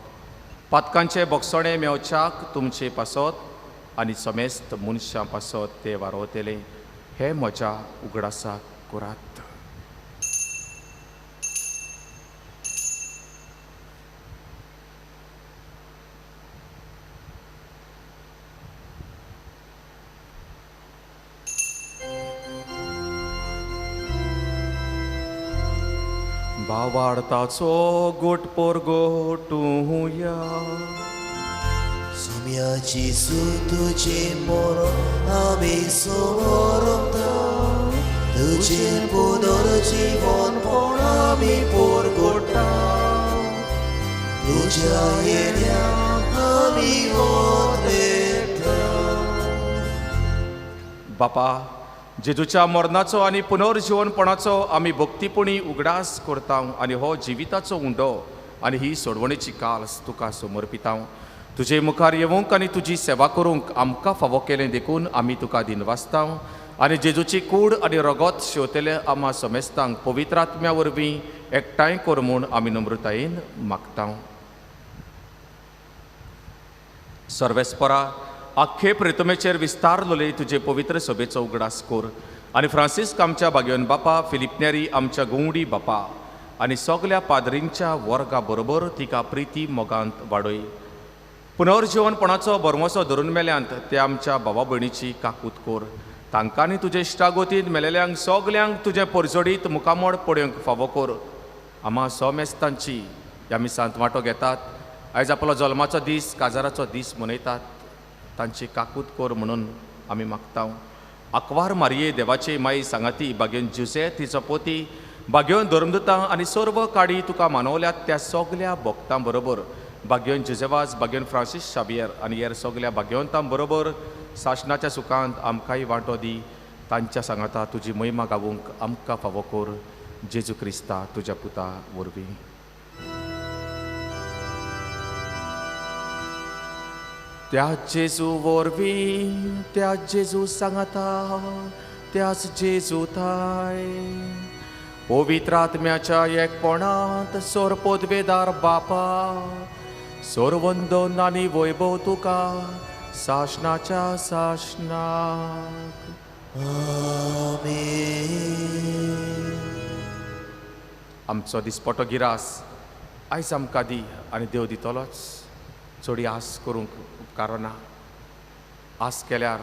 B: पातकांचें बोगसणें मेवच्याक तुमचे पासत आनी समेस्त मनशां पासत तें वारोवतलें, हें म्हज्या उगडासाक करात. भावार्थाचो गोट पोरगोटुया.
A: सोम्याची सु तुजें मरण आमी समरता, तुजें पुनर्जीवनपण आमी पोरगोटा, तुज्या येण्या आमी वोतरेता.
B: बापा, जेजूच्या मरणाचो आनी पुनर्जीवनपणाचो आमी भक्तीपणी उगडास करता आनी हो जिविताचो उंडो आनी ही सोडवणेची काल्स तुका समर्पिता. तुजे मुखार येवंक आनी तुजी सेवा करूंक आमकां फावो केलें देखून आमी तुका दिनवासता आनी जेजूची कूड आनी रगत शेवतले आमा समेस्तांक पवित्र आत्म्या वरवीं एकठांय कर म्हूण आमी नम्रतायेन मागता. सर्वेस्परा, आख्खे प्रितमेचेर विस्तारलोले तुजे पवित्र सभेचो उगडास कर आनी फ्रांसिस्क आमच्या बागेवन बापा, फिलिप नेरी आमच्या गोंवडी बापा आनी सगल्या पाद्रींच्या वर्गा बरोबर तिका प्रिती मोगांत वाडय. पुनर्जीवनपणाचो भरवंसो धरून मेल्यांत ते आमच्या भावा भयणीची काकूत कर. तांकांनी तुजे इश्टागोतींत मेलेल्यांक सगल्यांक तुजें परजोडीत मुखामोड पळोवंक फावो कर. आमा सोमेस्तांची ह्या मिसांत वांटो घेतात, आयज आपलो जल्माचो दीस, काजाराचो दीस मनयतात, तांची काकूत कर म्हणून आमी मागता. आंकवार मारये देवाची माई सांगाती बागेवन जुसे तिचो पोती, बागेवन धर्मदुतां आनी सर्व काडी तुका मानवल्यात त्या सगल्या भक्तां बरोबर बागेवन जुजेवाज, बागेवन फ्रांसीस शावियर आनी हेर सगल्या भाग्यवंतां बरोबर सासणाच्या सुखांत आमकांय वांटो दी. तांच्या सांगाता तुजी महिमा गावूंक आमकां फावो कर, जेजू क्रिस्ता तुज्या पुता वरवीं. त्या जेजू वरवीं, त्या जेजू सांगाता, त्याच जेजू थाय पवित्र आत्म्याच्या एकपणांत सोर पदवेदार बापा, सोरवंदन आनी वैभव तुका सासणाच्या सासणाक.
A: आमेन.
B: आमचो दिसपटो गिरास आयज आमकां दी आनी देव दितलोच. चडी आस करूंक उपकारना. आस केल्यार,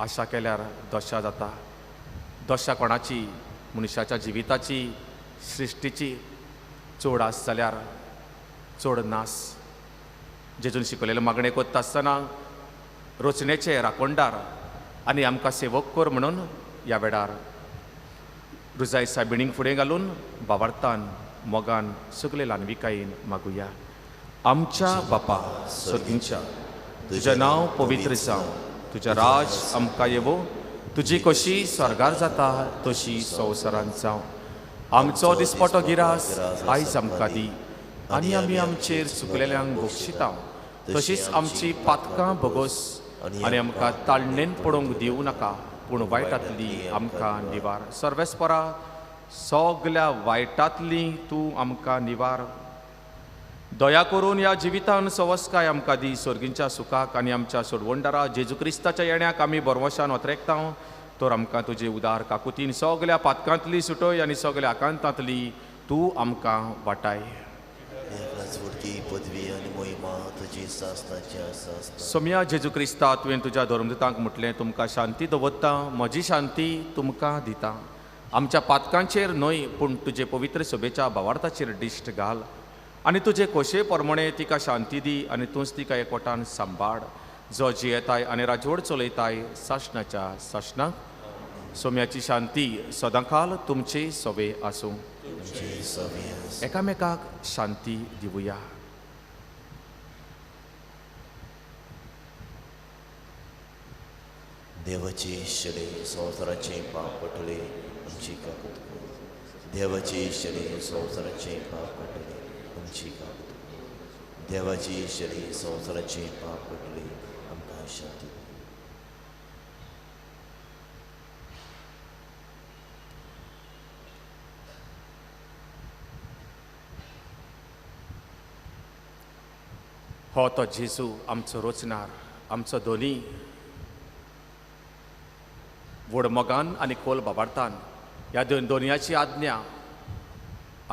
B: आशा केल्यार दशा जाता. दशा कोणाची मनशाच्या जिविताची सृश्टीची चड आस जाल्यार चड नास. जेजून शिकयलेलें मागणें करता आसतना रचनेचे राखणदार आनी आमकां सेवक कर म्हणून ह्या वेळार रुजाय सायबिणींक फुडें घालून बाबार्थान मोगान सगळे ल्हानविकायेन मागुया. आमच्या बापा सर्गींच्या, तुजें नांव पवित्र जावं, तुजें राज आमकां येवो, तुजी कशी स्वर्गार जाता तशी संवसारांत जावं. आमचो दिसपटो गिरास आयज आमकां दी आनी आमी आमचेर चुकलेल्यांक भोगशिता तशीच आमची पातकां भोगोस आनी आमकां ताळणेन पडोवंक दिवं नाका, पूण वायटांतली आमकां निवार. सर्वेस्परा सगल्या वायटांतली तूं आमकां निवार. दया करून ह्या जिवितान सवस्काय आमकां दी. सर्गींच्या सुखाक आनी आमच्या सोडवणदारा जेजू क्रिस्ताच्या येण्याक आमी बरवशान ओतरेकता तर आमकां तुजे उदार काकुतीन सगल्या पातकांतली सुटय आनी सगल्या आकांतांतली तूं आमकां वाटाय. सोम्या जेजू क्रिस्ता, तुवें तुज्या धर्मदूतांक म्हटलें, तुमकां शांती दवरता, म्हजी शांती तुमकां दिता. आमच्या पातकांचेर न्हय पूण तुजे पवित्र सभेच्या भावार्थाचेर दिश्ट घाल आनी तुजे खोशे प्रमाणे तिका शांती दी आनी तूंच तिका एकवटान सांबाळ, जो जियेताय आनी राजवट चलयताय सासणाच्या सासणाक. सोम्याची शांती सदांकाल तुमचे सवे आसूं. एकामेकाक शांती दिवया.
A: देवाची शरे संवसाराचे पाप पटले आमची काकूत कर. देवाची शरे संवसाराचे पाप पटले आमची काकूत कर. देवाची शरे संवसाराचे पाप पटले आमकां शांती.
B: हो तो जेजू आमचो रोचणार, आमचो धोनी, व्हड मोगान आनी खोल बाबार्थान ह्या दोनयाची आज्ञा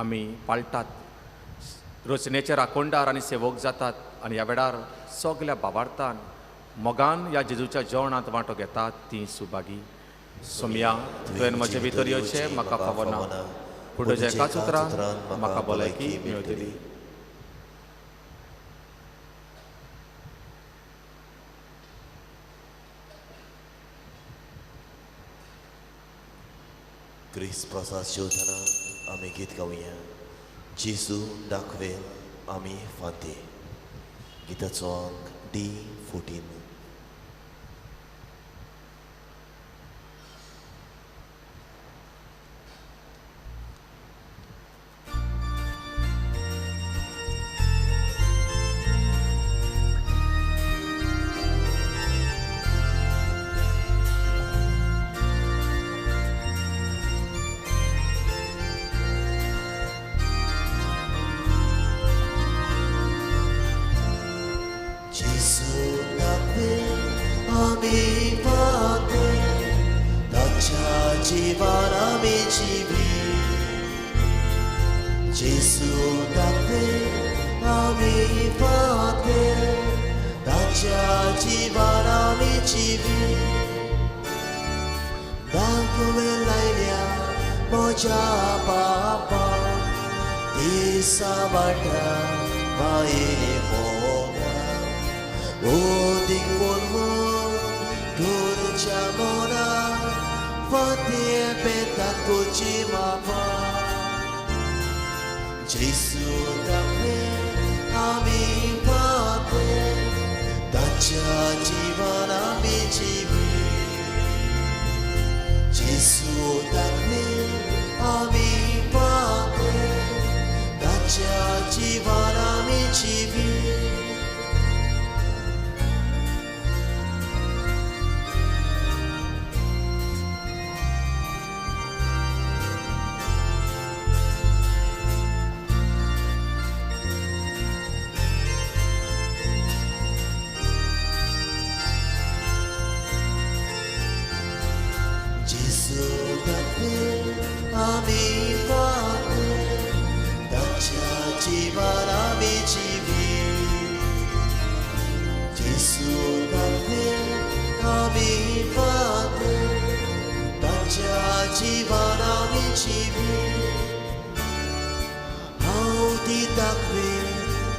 B: आमी पाळटात. रचनेचे राखणदार आनी सेवक जातात आनी ह्या वेळार सगल्या बाबार्थान मोगान ह्या जेजूच्या जेवणांत वांटो घेतात ती सुभागी. सोमया, तुवें म्हजे भितर येवचें म्हाका फावना, पूण तुज्या एकाच उतरान म्हाका भलायकी मेळटली.
A: क्रिस्त प्रसाद जेवतना आमी गीत गावया. जेजू दाखवेल आमी फांती. गिताचो अंक D14.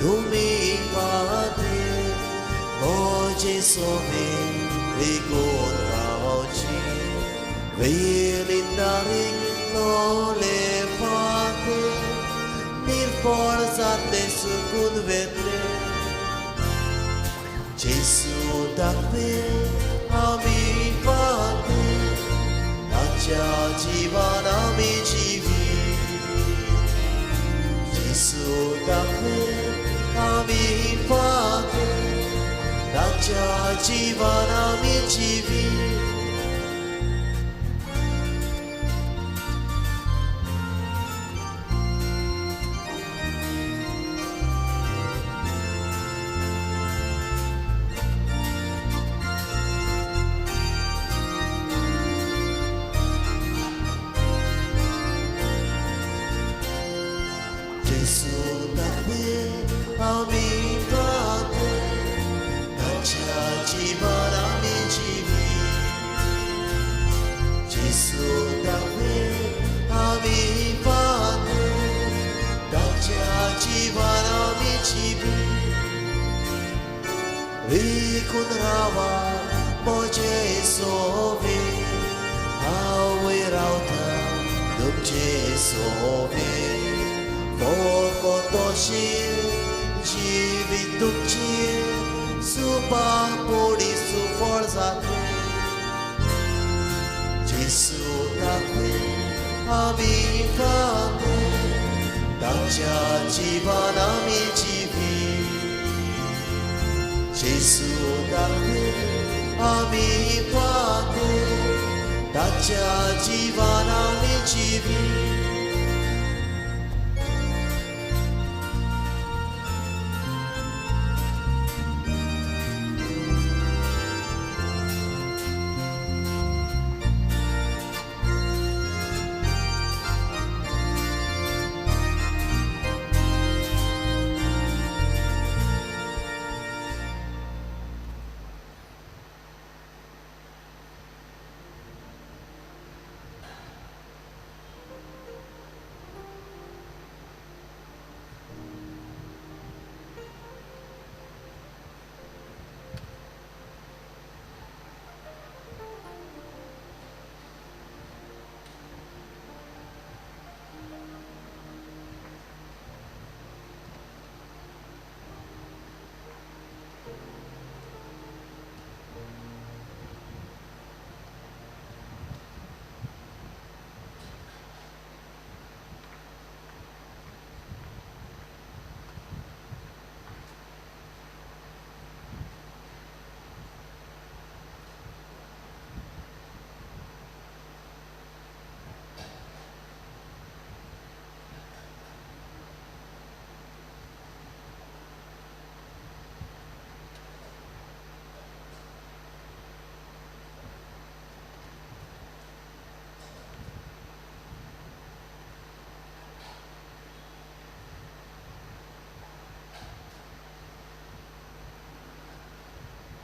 A: तुमी पाते म्हजे सोबे रिगून रावची वेलिंदारीक लोले पाते निर्फळ जातले सुकून वेतले जेसू दाखवे आमी पाते ताच्या जिवान आमी जिवी जेसू दाखवे आमी पाते ताच्या जिवान आमी जिवी. जेसू दाखवे आमी पाते ताच्या जिवान आमी जिवी जेसू दाखवे आमी पाते ताच्या जिवान आमी जिवी. रिगून रावा म्हजे सोबे हांवूय रावता तुमचे सोबे फकत जिवीत तुमचें सुपा पोडी सुफळ जातलें. जेसू दाखवे आमी पाते ताच्या जिवान आमी जिवी जेसू दाखवे आमी पाते ताच्या जिवान आमी जिवी.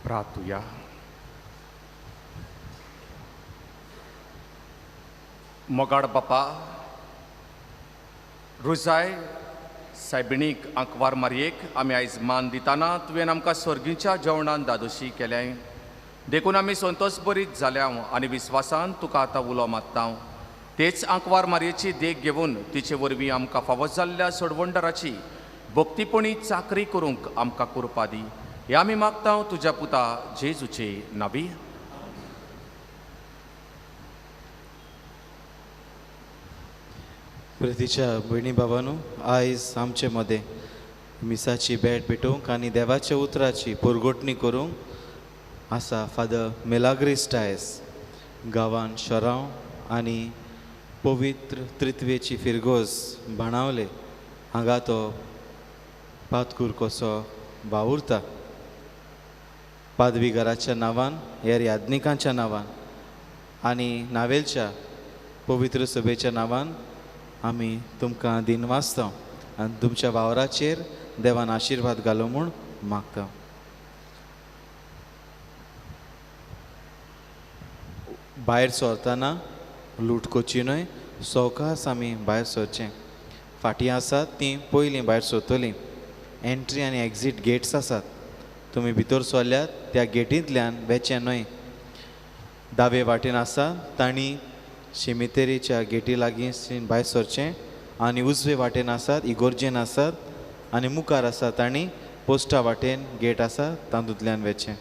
B: प्रार्थुया. मोगाड बापा रुजाय सायबिणीक आंकवार मारयेक आमी आयज मान दिताना तुवें आमकां सर्गीच्या जेवणान दादोशी केलें देखून आमी संतोश बरीत जाल्या आनी विस्वासान तुका आतां उलो मारता. तेच आंकवार मारयेची देख घेवन तिचे वरवीं आमकां फावो जाल्ल्या सोडवणदाराची भक्तीपणी चाकरी करूंक आमकां कृपा दी. हे आमी मागता तुज्या पुता जेजूचे नावी.
F: प्रितीच्या भयणी बाबानू, आयज आमचे मदें मिसाची भेट भेटोवंक आनी देवाच्या उतराची पुरगोटणी करूंक आसा फादर मेलाग्रीस डायस, गांवान शरांव आनी पवित्र त्रित्वेची फिरगोज बाणावले हांगा तो पातकूर कसो वावुरता. पादवीघराच्या नांवान, हेर याज्ञिकांच्या नांवान आनी नावेलच्या पवित्र सभेच्या नांवान आमी तुमकां दिनवासता आनी तुमच्या वावराचेर देवान आशिर्वाद घालो म्हूण मागता. भायर सरतना लूट करची न्हय, सवकास आमी भायर सरचें. फाटीं आसात तीं पयलीं भायर सरतलीं. एंट्री आनी एक्झीट गेट्स आसात. तुमी भितर सरल्यात त्या गेटींतल्यान वेचें न्हय. दावे वाटेन आसा तांणी शिमितेरीच्या गेटी लागीं भायर सरचें आनी उजवे वाटेन आसात इगोर्जेन आसात आनी मुखार आसा तांणी पोस्टा वाटेन गेट आसा तातूंतल्यान वेचें.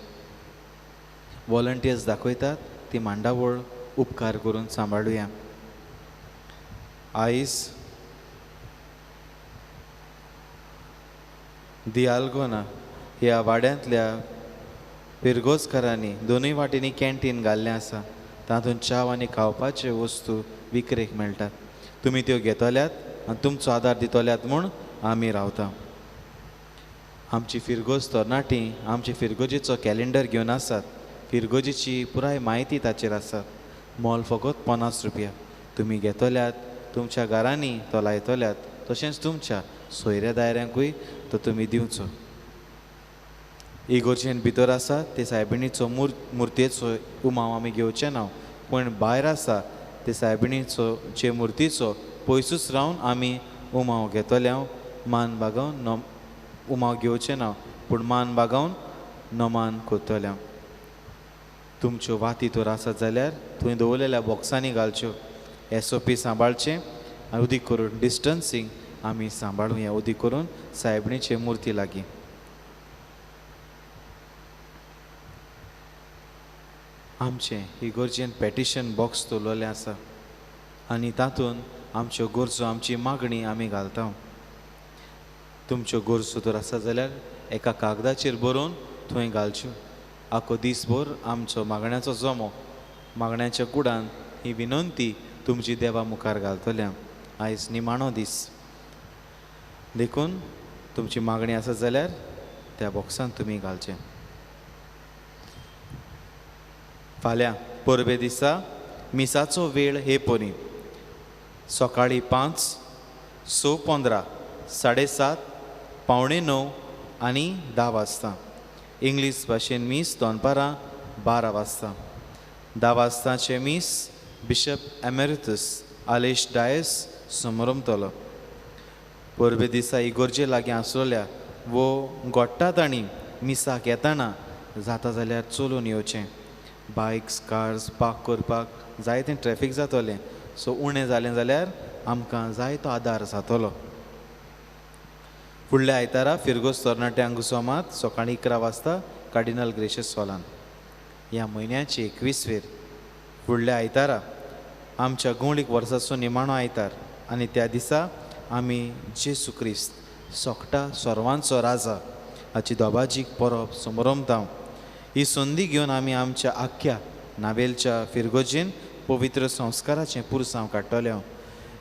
F: वॉलंटियर्स दाखयतात ती मांडावळ उपकार करून सांबाळुया. आयज दियालगोना ह्या वाड्यांतल्या पिरगोजकारांनी दोनूय वाटेंनी कॅन्टीन घाल्लें आसा. तातूंत च्याव आनी खावपाच्यो वस्तू विक्रेक मेळटात. तुमी त्यो घेतल्यात आनी तुमचो आदार दितल्यात म्हूण आमी रावता. आमची फिरगोज तरणाटी आमची फिरगोजेचो कॅलेंडर घेवन आसात. फिरगोजेची पुराय म्हायती ताचेर आसा. मोल फकत 50 रुपया. तुमी घेतल्यात तुमच्या घरांनी तो लायतल्यात तशेंच तुमच्या सोयऱ्या दायऱ्यांकूय तो तुमी दिवचो. इगोर्जेन भितर आसा ते सायबिणीचो मुर्तेचो उमाव आमी घेवचे ना, पूण भायर आसा ते सायबिणीचो चे मुर्तीचो पयसूच रावन आमी उमाव घेतले. मान बागोवन उमाव घेवचे ना, पूण मान बागोवन नमान करतले. तुमच्यो वाती तर आसात जाल्यार थंय दवरलेल्या बॉक्सांनी घालच्यो. SOP सांबाळचें आनी उदीक करून डिस्टन्सींग आमी सांबाळुया. उदीक करून सायबिणीचे मुर्ती लागीं. आमचें इगोर्जेन पेटिशन बॉक्स दवरलेलें आसा आनी तातूंत आमच्यो गरजो आमची मागणी आमी घालता. तुमच्यो गरजो तर आसा जाल्यार एका कागदाचेर बरोवन थंय घालच्यो. आखो दीसभर आमचो मागण्याचो जमो मागण्याच्या कुडान ही विनंती तुमची देवा मुखार घालतल्या. आयज निमाणो दीस देखून तुमची मागणी आसा जाल्यार त्या बॉक्सान तुमी घालचें. फाल्यां परबे दिसा मिसाचो वेळ हे परी सकाळीं 5, 6:15, 7:30, 8:45 आनी 10 वाजता. इंग्लीश भाशेन मीस दनपारां 12 वाजता. 10 वाजताचें मीस बिशप एमेरितस आलेश डायस समरमतलो. परबे दिसा इगोर्जे लागीं आसलेल्या वो गोडटा तांणी मिसाक येताना जाता जाल्यार चलून येवचें. बायक्स कार्स पार्क करपाक जायतें ट्रॅफीक जातलें, सो उणें जालें जाल्यार आमकां जायतो आदार जातलो. फुडल्या आयतारा फिरगोज तरणाट्यांक सोमात सकाळीं 11 वाजता कार्डिनल ग्रेशियस हॉलान. ह्या म्हयन्याची 21वेर फुडल्या आयतारा आमच्या गोंवळीक वर्साचो निमाणो आयतार आनी त्या दिसा आमी जेसू क्रिस्त सोकटा सर्वांचो राजा हाची दोबाजीक परब समरमता. ही संदी घेवन आमी आमच्या आख्ख्या नावेलच्या फिरगोजेन पवित्र संस्काराचें पुरसांव काडटले.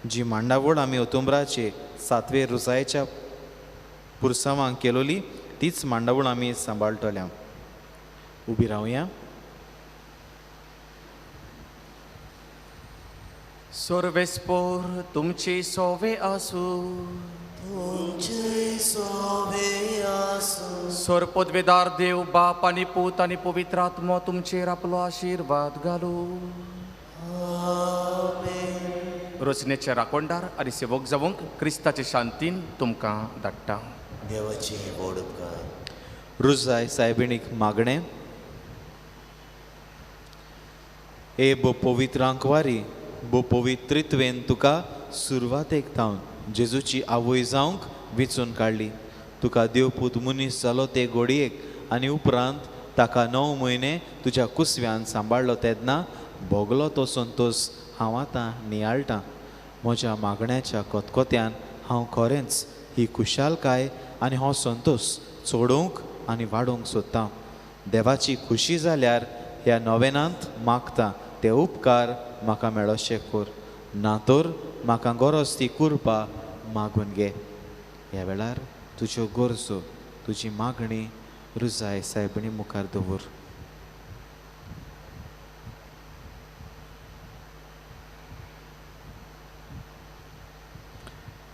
F: जी मांडावळ आमी ओतुंबराचे 7वे रुजायेच्या पुरसांवांक केलोली तीच मांडावळ आमी सांबाळटले. उबी रावया.
B: सर्वेस्पोर तुमची सोवे आसूं.
A: तुमचे सोवे आसूं.
B: सर पदवेदार देव बाप आनी पूत आनी पवित्र आत्मो तुमचेर आपलो आशिर्वाद घालूं.
A: आमेन.
B: रचनेचे राखणदार आनी सेवक जावंक क्रिस्ताचे शांतीन तुमकां धाडटा.
A: देवाची व्हड उपकार.
F: रुजाय सायबिणीक मागणें. ए बो पवित्र आंकवारी बो पवित्रित्वेन तुका सुरवातेक थावन जेजूची आवय जावंक विचून काडली. तुका देवपूत मनीस जालो ते घोडयेक आनी उपरांत ताका 9 म्हयने तुज्या कुसव्यान सांबाळ्ळो तेन्ना भोगलो तो संतोस हांव आतां नियाळटां. म्हज्या मागण्याच्या कोतकोत्यान हांव खरेंच ही खुशालकाय आनी हो संतोस चडोवंक आनी वाडोवंक सोदतां. देवाची खुशी जाल्यार ह्या नोवेनांत मागता ते उपकार म्हाका मेळोशे कर, ना तर म्हाका गरज ती कुरपा मागून घे. ह्या वेळार तुज्यो गरजो तुजी मागणी रुजाय सायबिणी मुखार दवर.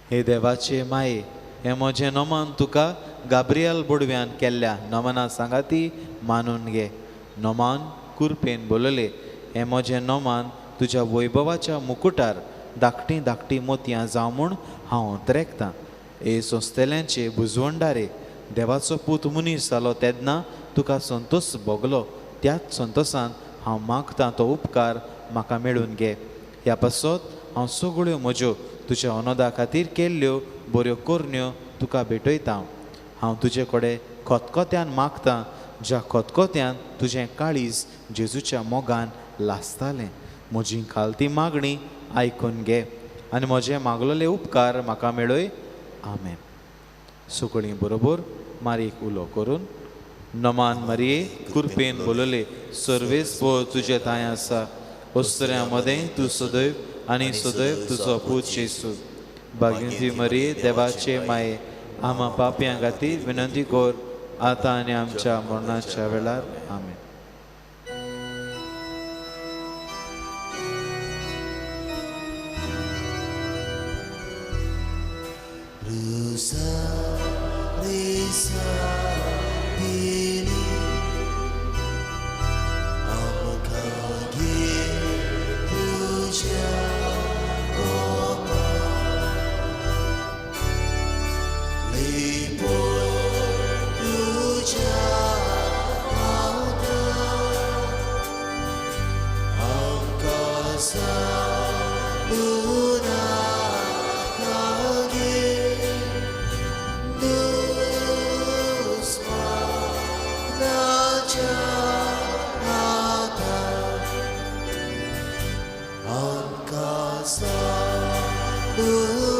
F: हे देवाचे माये, हें म्हजें नमन तुका गाब्रियल बोडव्यान केल्ल्या नमना सांगाती मानून घे. नमान कुरपेन बोलले, हें म्हजें नमान तुज्या वैभवाच्या मुकुटार धाकटीं धाकटीं मोतयां जावं म्हूण हांव त्रेकतां. ए सोंसतेल्यांचे बुजवणदारे, देवाचो पूत मनीस जालो तेन्ना तुका संतोस भोगलो, त्याच संतोसान हांव मागतां तो उपकार म्हाका मेळून घे. ह्या पासत हांव सगळ्यो म्हज्यो तुज्या अनोदा खातीर केल्ल्यो बऱ्यो करण्यो तुका भेटयता. हांव तुजे कडेन खतखत्यान मागतां, ज्या खतखत्यान तुजें काळीज जेजूच्या मोगान लासतालें, म्हजी खालती मागणी आयकून घे आनी म्हजे मागलोले उपकार म्हाका मेळय. आमेन. सगळीं बरोबर मारीक उलो करून नमान मारये कृपेन बोलले, सर्वेस्पर तुजे थांय आसा, वस्तऱ्यां मदें तूं सदैव आनी सदैव तुजो पूत जेजू. भाग्यवती मरिये देवाचे माये, आमा पापयां खातीर विनंती कर आतां आनी आमच्या मरणाच्या वेळार. आमेन.
A: Lord.